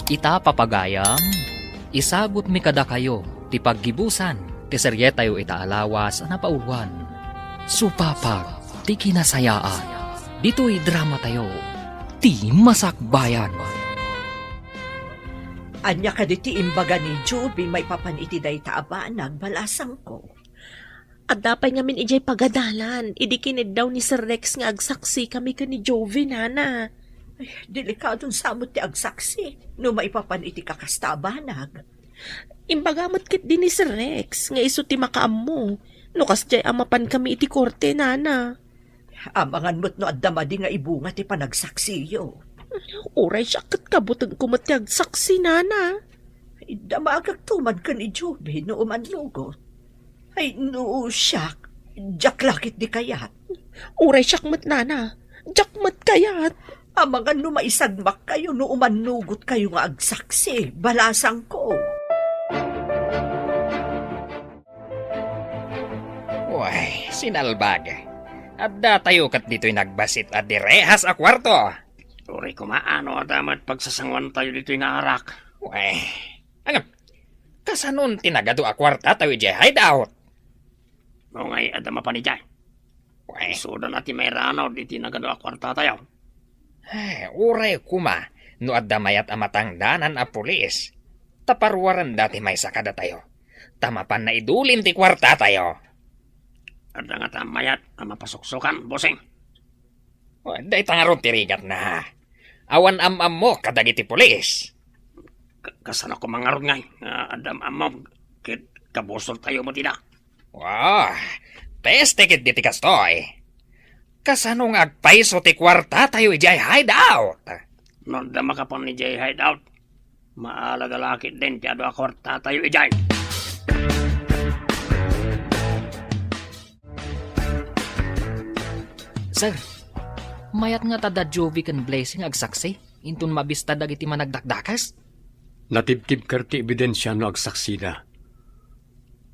Ita, papagayam, isagutmi kadakayo ti paggibusan ti serietayo ita a lawas a napauluan, Supapak ti Kinasayaan, ditoy dramatayo, Ti Masakbayan. Ania kadi ti imbaga ni Jovie maipapan iti dayta a banag, balasangko? Adda pay ngamin idiay pagadalan, idi kiniddaw ni Sir Rex nga agsaksi kami ken ni Jovie, nana. Ay, delikadon sa met ti agsaksi no maipapan iti kakasta a banag. Imbaga met ketdi ni Sir Rex nga isu ti makaammo no kasdiay a mapankami iti korte, nana. Amangan met no adda madi nga ibunga ti panagsaksiyo. Uray siak ket kabutengko met ti agsaksi, nana. Damagakto man ken ni Joby no umannugot. Ay, no siak, diak la ketdi kayat. Uray siak met, nana, diak met kayat. Amangan no maisagmakkayo no umannugotkayo nga agsaksi, balasangko. Uy, sinalbag. Addatayo ket ditoy nagbasit a direhas a kuarto. Uray koma, no adda met pagsasangoantayo ditoy nga arak. Uy, ngem, kasanon ti nagadu a kuartatayo idiay hideout? Unay, adda mapan idiay. Uy. Isuda na ti mairanud iti nagadu a kuartatayo. Eh, uray koma, no adda mayat a matangdanan a pulis, ta paruarenda ti maysa kadatayo, ta mapanna idulim ti kuartatayo. Adda ngata mayat a mapasuksokan, bossing? O, dayta ngarud ti rigatna. Awan am-ammok kadagiti pulis. Ka-, kasano koma ngarud ngay nga adda am-ammom ket kabusortayo met ida? Wah, peste ketdi ti kastoy. Kasano nga agpayso ti kuartatayo idiay hideout? No adda makapan idiay hideout, maalaga la ketdin ti adu a kuartatayo idiay. Sir, mayat ngata da Jovi ken Blessing agsaksi inton mabista dagiti managdakdakes? Natibtibker ti ebidensia no agsaksida.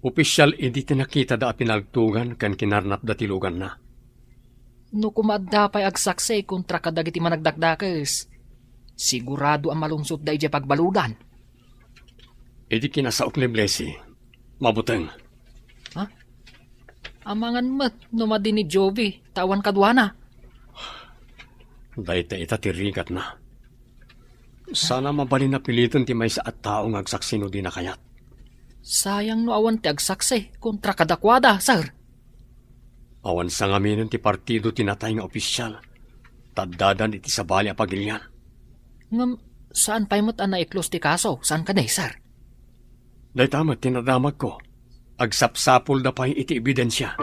Opisial idi ti nakitada a pinaltogan ken kinarnapda ti luganna. No koma adda pay agsaksi kontra kadagiti managdakdakes, sigurado a malungsotda idiay pagbaludan. Idi kinasaok ni Blessy, mabuteng. Ha? Amangan met no madi ni Jovi, ta awan kaduana. Dayta ita ti rigatna. Sana mabalin a piliten ti maysa a tao nga agsaksi no dina kayat. Sayang no awan ti agsaksi kontra kadakuada, sir. Awan sangaminen ti partido ti natay nga opisial, ta addadan iti sabali a pagilian. Ngem, saan pay met a naiklos ti kaso, saan kadi, sir? Dayta met ti nadamagko. Agsapsapulda pay iti ebidensia.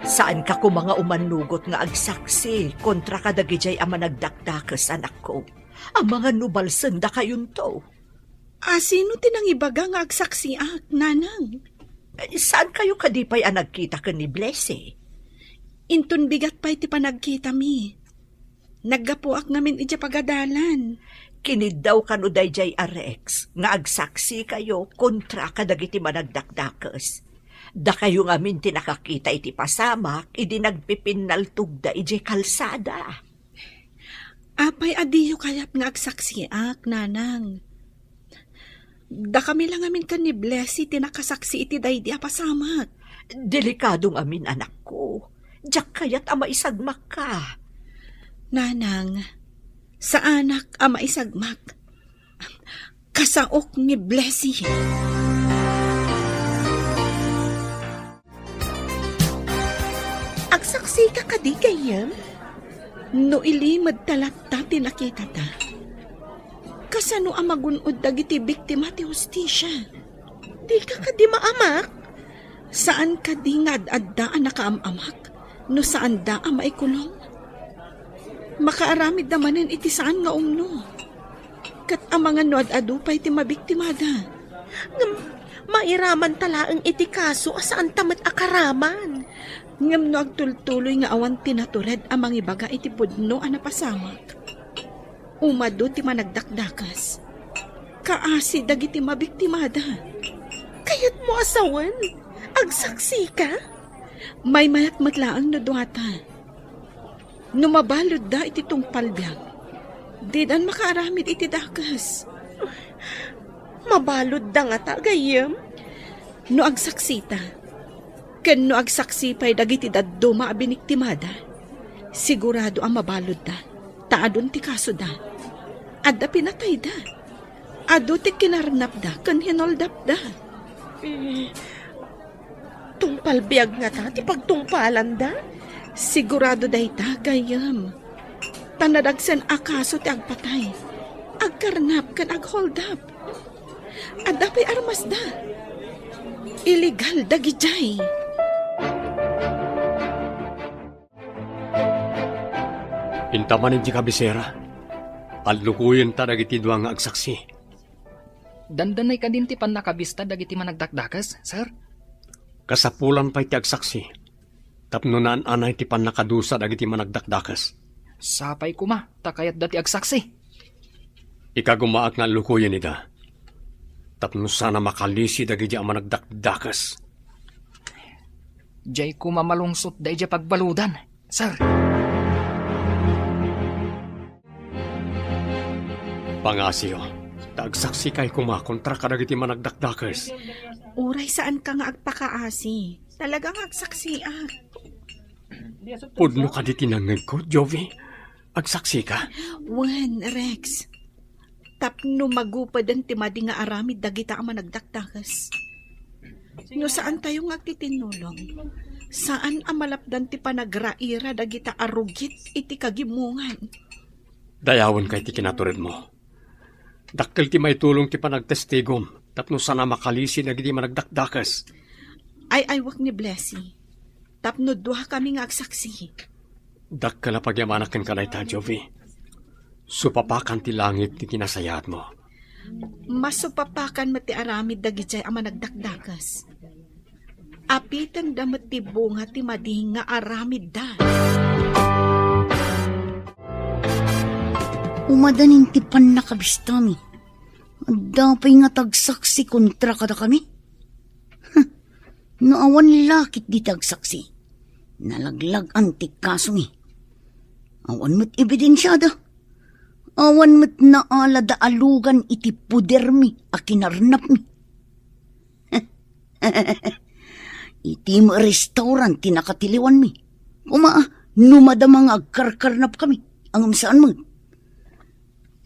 Saanka koma nga umannugot nga agsaksi kontra kadagidiay a managdakdakes, anakko. Amangan no balsendakayonto. A, sino ti nangibaga nga agsaksiak, nanang? Eh, saankayo kadi pay a nagkita ken ni Blessy? Inton bigat pay ti panagkitami. Naggapuak ngamin idiay pagadalan. Kiniddaw kano daydiay a Rex nga agsaksikakayo kontra kadagiti managdakdakes. Dakayo ngamin ti nakakita iti pasamak idi nagpipinnaltogda idiay kalsada. Apay a diyo kayat nga agsaksiak, nanang? Dakami la ngamin ken ni Blessy ti nakasaksi iti daydi a pasamak. Delikado ngamin, anakko. Diak kayat a maisagmakka. Nanang, saanak a maisagmak. Kasaok ni Blessy. Agsaksika kadi, gayyem? No ilimedta latta ti nakitata, kasano a magun-od dagiti biktima ti hustisia? Dika kadi maamak? Saan kadi nga ad-adda a nakaam-amak no saanda a maikulong? Makaaramidda manen iti saan nga umno. Ket amangan no ad-adu pay ti mabiktimada. Ngem mairamanta laeng iti kaso a saanta met a karaman. Ngem no agtultuloy nga awan ti natured a mangibaga iti pudno a napasamak, umadu ti managdakdakes. Kaasi dagiti mabiktimada. Kayatmo a sawen, agsaksika? Maymayat met laeng no duata. No mabaludda iti tungpal biag, didan makaaramid iti dakes. Mabaludda ngata, gayyem? No agsaksita, ken no agsaksi pay dagiti dadduma a biniktimada, sigurado a mabaludda, ta adun ti kasoda. Adda pinatayda. Adu ti kinarnapda ken hinoldapda. Eh, tungpal biag ngata ti pagtungpalanda? Sigurado dayta, gayyem. Ta nadagsen a kaso ti agpatay, agkarnap ken agholdap. Adda pay armasda. Illegal dagidiay. Inta manen ti kabisera. Allukoyenta dagiti dua nga agsaksi. Dandanay kadin ti pannakabista dagiti managdakdakes, sir? Kasapulan pay ti agsaksi tapno naan-anay ti pannakadusa dagiti managdakdakes. Sapay koma ta kayatda ti agsaksi. Ikagumaak nga allukoyen ida tapno sana makalisi dagiti a managdakdakes. Diay koma malungsot daydiay pagbaludan, sir. Pangasiyo, ta agsaksikay koma kontra kadagiti managdakdakes. Uray saanka nga agpakaasi, talaga nga agsaksiak. Pudno kadi ti nangngegko, Jovi? Agsaksika? Wen, Rex. Tapno magupeden ti madi nga aramid dagita a managdakdakes. No saantayo nga agtitinnulong, saan a malapdan ti panagraira dagita a rugit iti kagimongan. Dayawenka iti kinaturedmo. Dakkel ti maitulong ti panagtestigom tapno sana makalisi dagiti managdakdakes. Ay-aywak ni Blessy tapno duakami nga agsaksi. Dakkel a pagyamanak kenka dayta, Jovi. Supapakan ti langit ti kinasayaatmo. Masupapakan met ti aramid dagidiay a managdakdakes. Apitenda met ti bunga ti madi nga aramidda. Umadanin ti pannakabistami. Adda pay nga tagsaksi kontra kadakami? Huh, no awan lakit dita agsaksi, nalaglag-an ti kasomi. Awan met ebidensiada. Awan met naalada a lugan iti podermi a kinarnapmi. Iti restaurant ti nakatiliwanmi. Koma, no madama nga agkarkarnapkami, ngem saan met.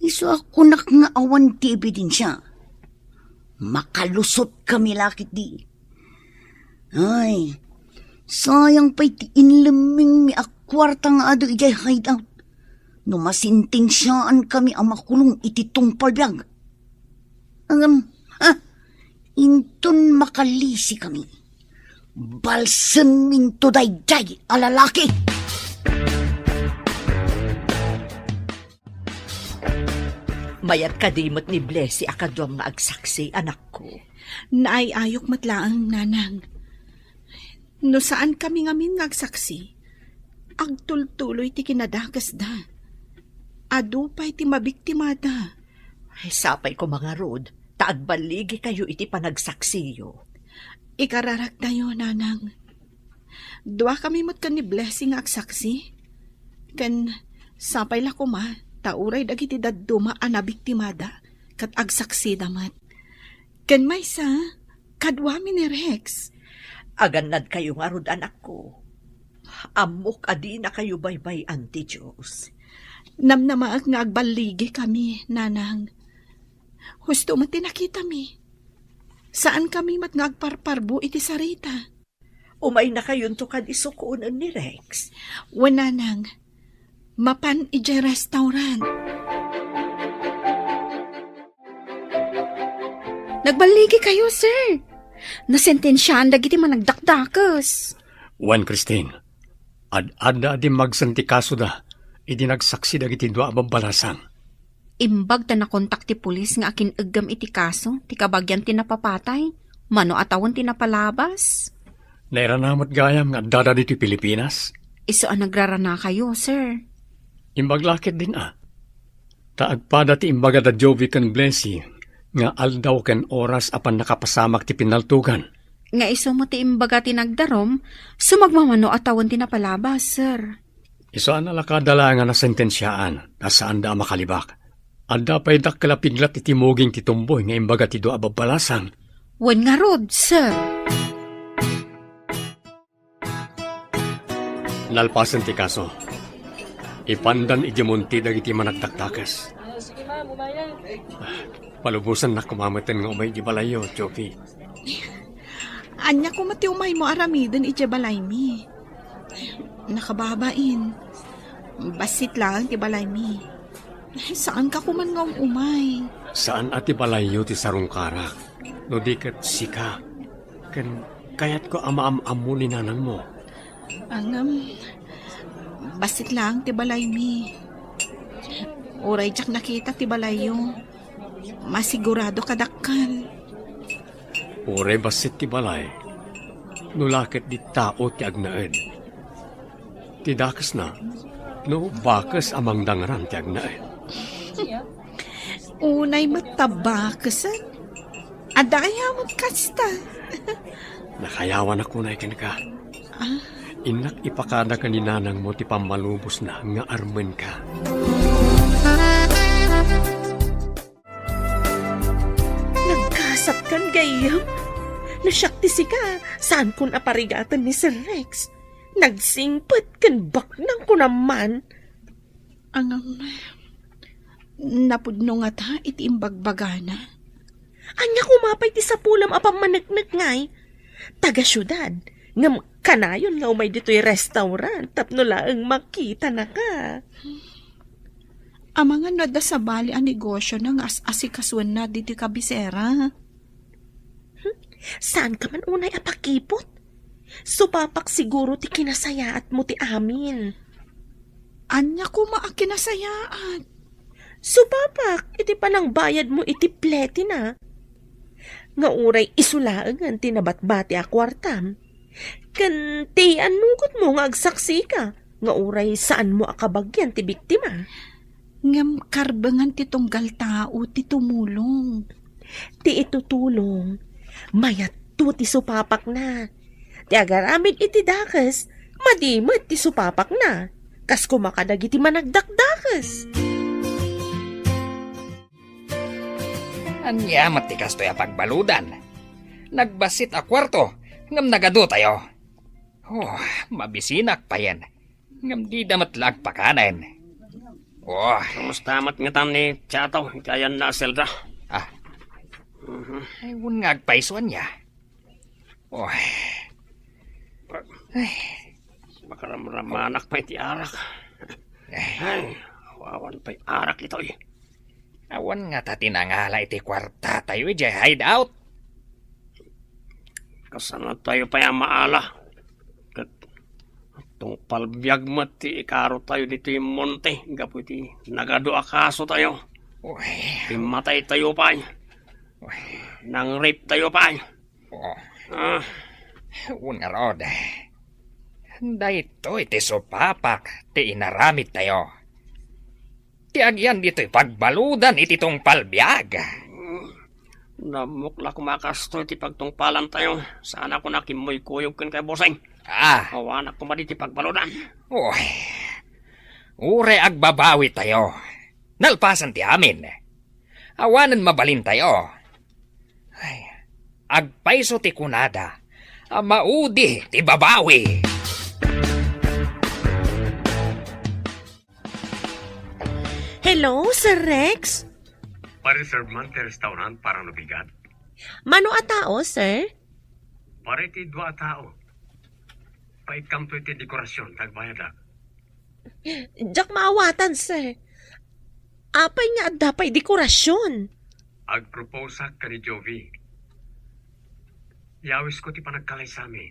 Isu a kunak nga awan ti ebidensia. Makalusotkami lakit di. Ay, sayang pay ti inlemmingmi a kuarta nga adu idiay hideout. No masentensiaankami a makulong iti tungpal biag. Ngem, ha? Inton makalisikami, balsenminto daydiay a lalaki. Mayat kadi met ni Blessy a kaduam nga agsaksi, anakko? Naay-ayok met laeng, nanang. No saankami ngamin nga agsaksi, agtultuloy ti kinadakesda. Adu pay ti mabiktimada. Ay, sapay koma ngarud, ta agballigikayo iti panagsaksiyo. Ikararaktayo, nanang. Duakami met ken ni Blessy nga agsaksi. Ken sapay la koma, ta uray dagiti dadduma a nabiktimada, ket agsaksida met. Ken maysa, kaduami ni Rex. Agannadkayo ngarud, anakko. Ammok a dinakayo baybay-an ti Dios. Namnamaek nga agballigikami, nanang. Husto met ti nakitami. Saankami met nga agparparbo iti sarita. Umaynakayonto kadi sukonen ni Rex? Wen, nanang. Mapan idiay restaurant. Nagballigikayo, sir. Nasentensiaan dagiti managdakdakes. Wen, Christine, ad-adda a dimmagsen ti kasoda idi nagsaksi dagiti dua a babbalasang. Imbag ta nakontak ti pulis nga akin-eggem iti kaso ti kabagian ti napapatay, mano a tawen ti napalabas. Nairana met gayam nga addada ditoy Pilipinas? Isu a nagraranakayo, sir. Imbag la ketdin a. Ta agpada ti imbaga da Jovi ken Blessy nga aldaw ken oras a pannakapasamak ti pinaltogan. Nga isu met ti imbaga ti nagdarum, sumagmamano a tawen ti napalabas, sir. Isu a nalakada laeng a nasentensiaan, ta saanda a makalibak. Adda pay dakkel a piglat iti muging ti tumboy nga imbaga ti dua a babbalasang. Wen ngarud, sir. Nalpasen ti kaso. Ipandan idiay monte dagiti managdakdakes. Palubosannak koma meten nga umay idiay balayyo, Jovi. Ania koma ti umaymo aramiden idiay balaymi? Nakababain. Bassit laeng ti balaymi. Saanka koman nga um-umay. Saan a ti balayyo ti sarungkarak, no di ket sika. Ken kayatko a maam-ammo ni nanangmo. Ngem, bassit laeng ti balaymi. Uray diak nakita ti balayyo, masigurado kadakkel. Uray bassit ti balay, no la ket di tao ti agnaed. Ti dakesna, no bakes a mangdangran ti agnaed. Unay met ta bakesen. Adda aya met kasta? Nakayawanak unay kenka. Ah? Innak ipakada ken ni nanangmo ti pammalubosna nga armenka. Nagkasatkan gayyem? No siak ti sika, saankon a parigaten ni Sir Rex. Nagsingpet ken baknang ko naman. Angam, napudno ngata iti imbagbagana. Ania koma pay ti sapulem a pammaneknek ngay? Taga-siudad, ngem kanayon nga umay ditoy restaurant tapno laeng makitanaka. Amangan no adda sabali a negosiona nga as-asikasuenna ditoy kabisera. Hmm? Saanka man unay a pakipot? Supapak siguro ti kinasayaatmo ti amin. Ania koma a kinasayaat? Supapak iti panangbayadmo iti pletina. Nga uray isu laengen ti nabatbati a kuartam. Ken ti annugotmo nga agsaksika nga uray saanmo a kabagian ti biktima. Ngem karbengan ti tunggal tao ti tumulong. Ti itutulong, mayatto ti supapakna. Ti agaramid iti dakes, madi met ti supapakna. Kas koma kadagiti managdakdakes. Ania met ti kastoy a pagbaludan? Nagbassit a kuarto, ngem nagadotayo. Oh, mabisinak payen. Ngem dida met la agpakanen. Oh. Kumusta met ngatan ni Chato iti ayanna a selda? Ah. Mhm. Ay, wen nga agpayso ania. Oh. Ay. Makaramramanak pay ti arak. Ay. Ay, awan pay arak itoy. Awan ngata ti nangala iti kuartatayo idiay hideout. Kasanatayo pay a maala. Ket tungpal biag met ti ikarotayo ditoy monte gapu iti nagadu a kasotayo. Uy. Pimmataytayo pay. Uy. Nang-rape tayo pay. Oh. Ah. Wen ngarud, daytoy ti supapak ti inaramidtayo. Ti agian ditoy pagbaludan iti tungpal biag. Nammok la koma kastoy ti pagtungpalantayo. Saanak a kimmuykoyog kenka, bossing. Ah. Awanak koma ditoy pagbaludan. Uy. Uray agbabawitayo. Nalpasan ti amin. Awanen mabalintayo. Ay, agpayso ti kunada a maudi ti babawi. Hello, Sir Rex? Pa-reserve man ti restaurant para no bigat? Mano a tao, sir? Para iti dua a tao. Paikkamto iti dekorasyon, ta agbayadak. Diak maawatan, sir. Apay nga adda pay dekorasyon? Agproposeak ken ni Jovi. Yawisko ti panagkalaysami.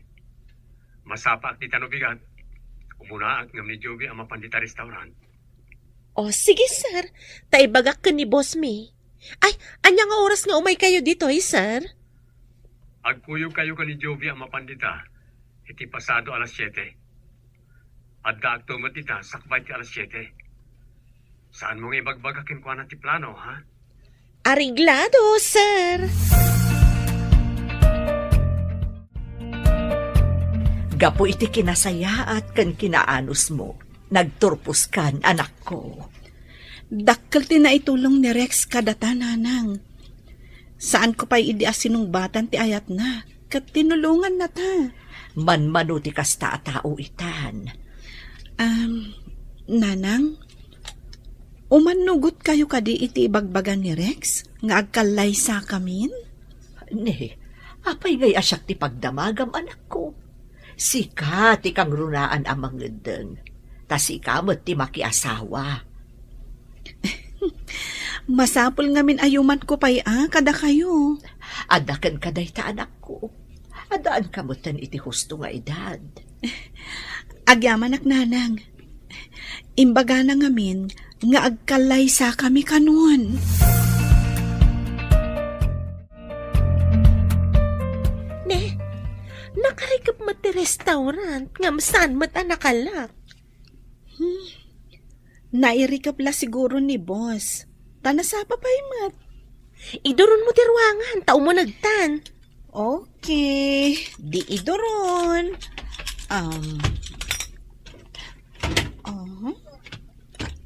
Masapaak dita no bigat. Umunaak ngem ni Jovi a mapan dita restaurant. O, sige, sir. Ta ibagak ken ni boss mi. Ay, ania nga oras nga umaykayo ditoy, sir? Agkuyogkayo ken ni Jovi a mapan dita iti pasado alas siete. Addaakto met dita sakbay ti alas siete. Saanmo nga ibagbaga kenkuana ti plano, ha? Areglado, sir. Gapu iti kinasayaat ken kinaanusmo, nagturposkan, anakko. Dakkel ti naitulong ni Rex kadata, nanang. Saanko pay idi a sinungbatan ti ayatna, ket tinulongannata. Manmano ti kasta a tao itan. Am, nanang, umannugotkayo kadi iti ibagbaga ni Rex nga agkallaysakamin? Ne, apay ngay a siak ti pagdamagam, anakko? Sika ti kangrunaan a mangeddeng, ta sika met ti makiasawa. Masapul ngamin a yumanko pay a kadakayo. Adda kenka dayta, anakko. Addaanka metten iti husto nga edad. Agyamanak, nanang. Imbagana ngamin nga agkallaysakami kanon. Ne, nakarikep met ti restaurant ngem saan met a nakalak. Hmm. Nairikep la siguro ni boss. Ta nasapa pay met. Iduron mo ti ruangan, ta umunegtan. Okay, di iduron. Um, oh.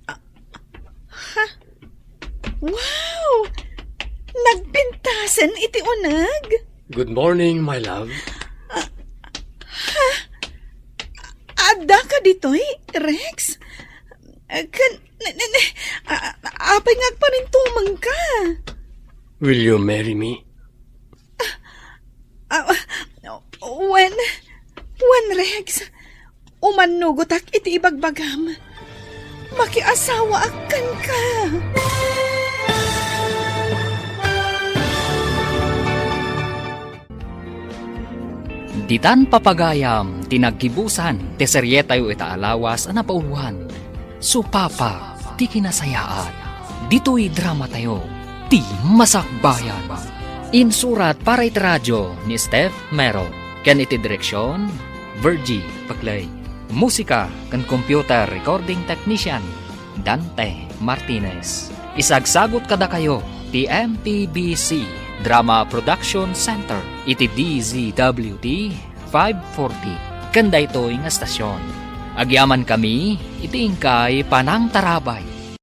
Ah, ha? Wow! Nagpintasen iti uneg? Good morning, my love. Ha? Adda ka ditoy, Rex? Kan, ne, ne, ne, a-, apay nga agparintumeng ka? Will you marry me? Ah, wen, wen, Rex, umannugotak iti ibagbagam. Makiasawaak kenka. Ditan papagayam ti naggibusan ti serietayo ita a lawas a napauloan, Supapa ti Kinasayaat. Ditoy dramatayo, ti Masakbayan. Insurat para iti radio ni Steph Mero, ken iti direksion, Virgie Paclay. Musika ken computer recording technician, Dante Martinez. Isagsagut kadakayo ti M P B C Drama Production Center iti D Z W T five forty, ken daytoy nga estasion. Agyamankami iti inkay panangtarabay.